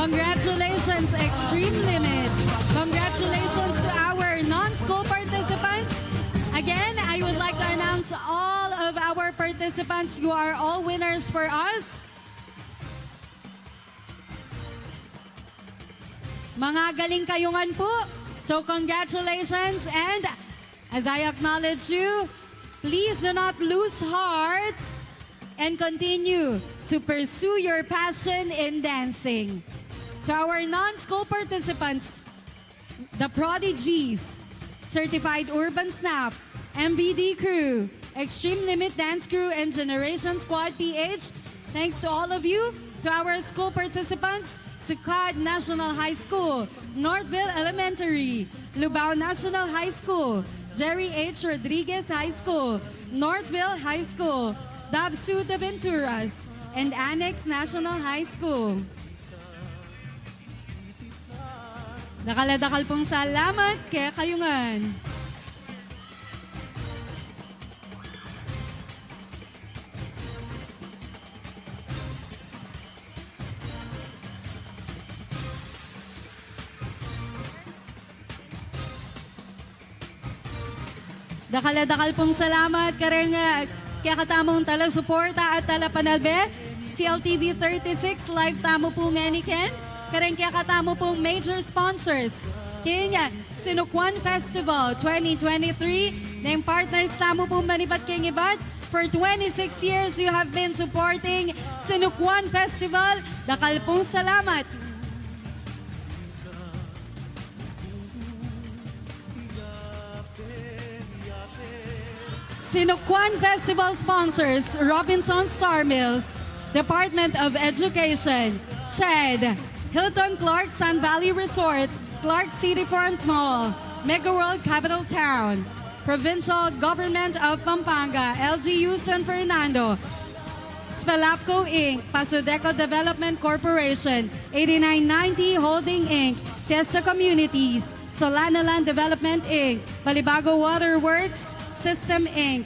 Congratulations, Extreme Limit! Congratulations to our non-school participants! Again, I would like to announce all of our participants. You are all winners for us. Mangagaling kayu ngan pu. So, congratulations, and as I acknowledge you, please do not lose heart and continue to pursue your passion in dancing. To our non-school participants, the Prodigies, Certified Urban Snap, M V D Crew, Extreme Limit Dance Crew, and Generation Squad P H. Thanks to all of you, to our school participants, Sukad National High School, Northville Elementary, Lubao National High School, Jerry H. Rodriguez High School, Northville High School, Davsu de Venturas, and Annex National High School. Dakal a dakal pung salamat kekayu ngan. Dakal a dakal pung salamat kareng, ah, kekatamung talasuporta at talapanalbe, C L T V thirty-six, live tamu pu ngeni ken, kareng kekatamu pung major sponsors king, ah, Sinukuan Festival twenty twenty-three, deng partners tamu pu manibat king ibat. For twenty-six years, you have been supporting Sinukuan Festival. Dakal pung salamat. Sinukuan Festival sponsors, Robinson Star Mills, Department of Education, CHED, Hilton Clark Sun Valley Resort, Clark City Front Mall, Mega World Capital Town, Provincial Government of Pampanga, L G U San Fernando, Spelapco Inc, Pasudeco Development Corporation, eighty-nine ninety Holding Inc, Fiesta Communities, Solana Land Development Inc, Balibago Waterworks System Inc,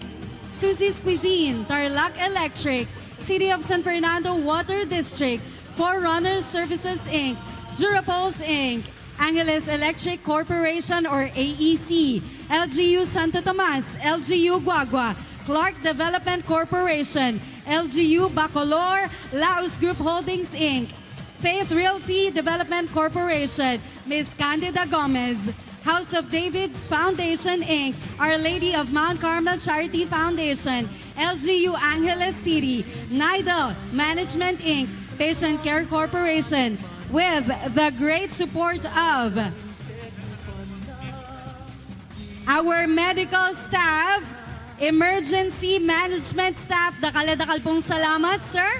Susie's Cuisine, Tarlac Electric, City of San Fernando Water District, Forerunner Services Inc, Durapols Inc, Angeles Electric Corporation or A E C, L G U Santo Tomas, L G U Guagua, Clark Development Corporation, L G U Bacolor, Laos Group Holdings, Inc, Faith Realty Development Corporation, Miss Candida Gomez, House of David Foundation, Inc, Our Lady of Mount Carmel Charity Foundation, L G U Angeles City, Nidal Management, Inc, Patient Care Corporation, with the great support of our medical staff, emergency management staff, dakal a dakal pung salamat, sir.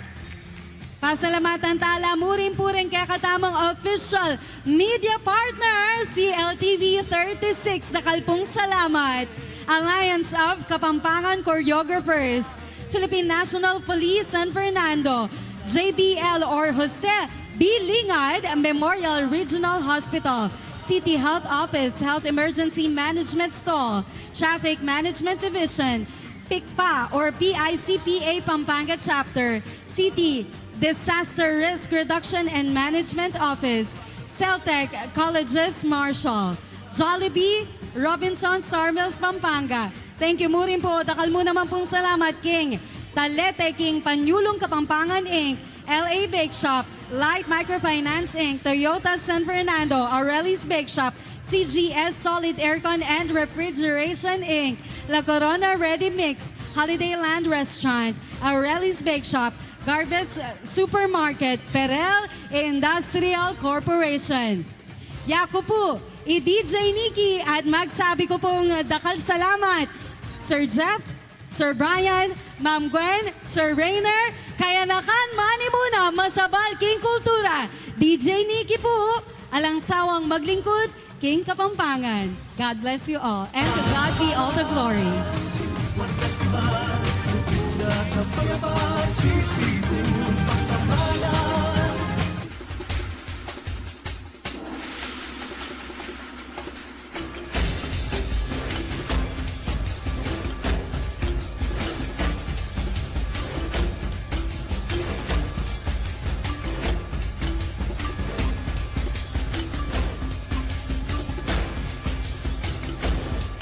Pasalamatan tala mu rin pu rin kekatamung official media partner, C L T V thirty-six, dakal pung salamat. Alliance of Kapampangan Choreographers, Philippine National Police San Fernando, J B L or Jose B Lingad Memorial Regional Hospital, City Health Office, Health Emergency Management Stall, Traffic Management Division, PICPA or P I C P A Pampanga Chapter, City Disaster Risk Reduction and Management Office, Celtec Colleges Marshall, Jollibee, Robinson, Star Mills, Pampanga. Thank you mu rin pu. Dakal mu naman pung salamat king Talete king Panyulung Kapampangan, Inc, L A Bake Shop, Light Microfinance, Inc, Toyota San Fernando, Aureli's Bake Shop, C G S Solid Aircon and Refrigeration, Inc, La Corona Ready Mix, Holiday Land Restaurant, Aureli's Bake Shop, Garbes Supermarket, Perel Industrial Corporation. Yaku pu i D J Nikki at magsabi ku pung dakal salamat, Sir Jeff, Sir Brian, Ma'am Gwen, Sir Rayner, kayanakan, manimuna, masabal king kultura. D J Nikki pu, alang sawang maglingkud king Kapampangan. God bless you all, and to God be all the glory.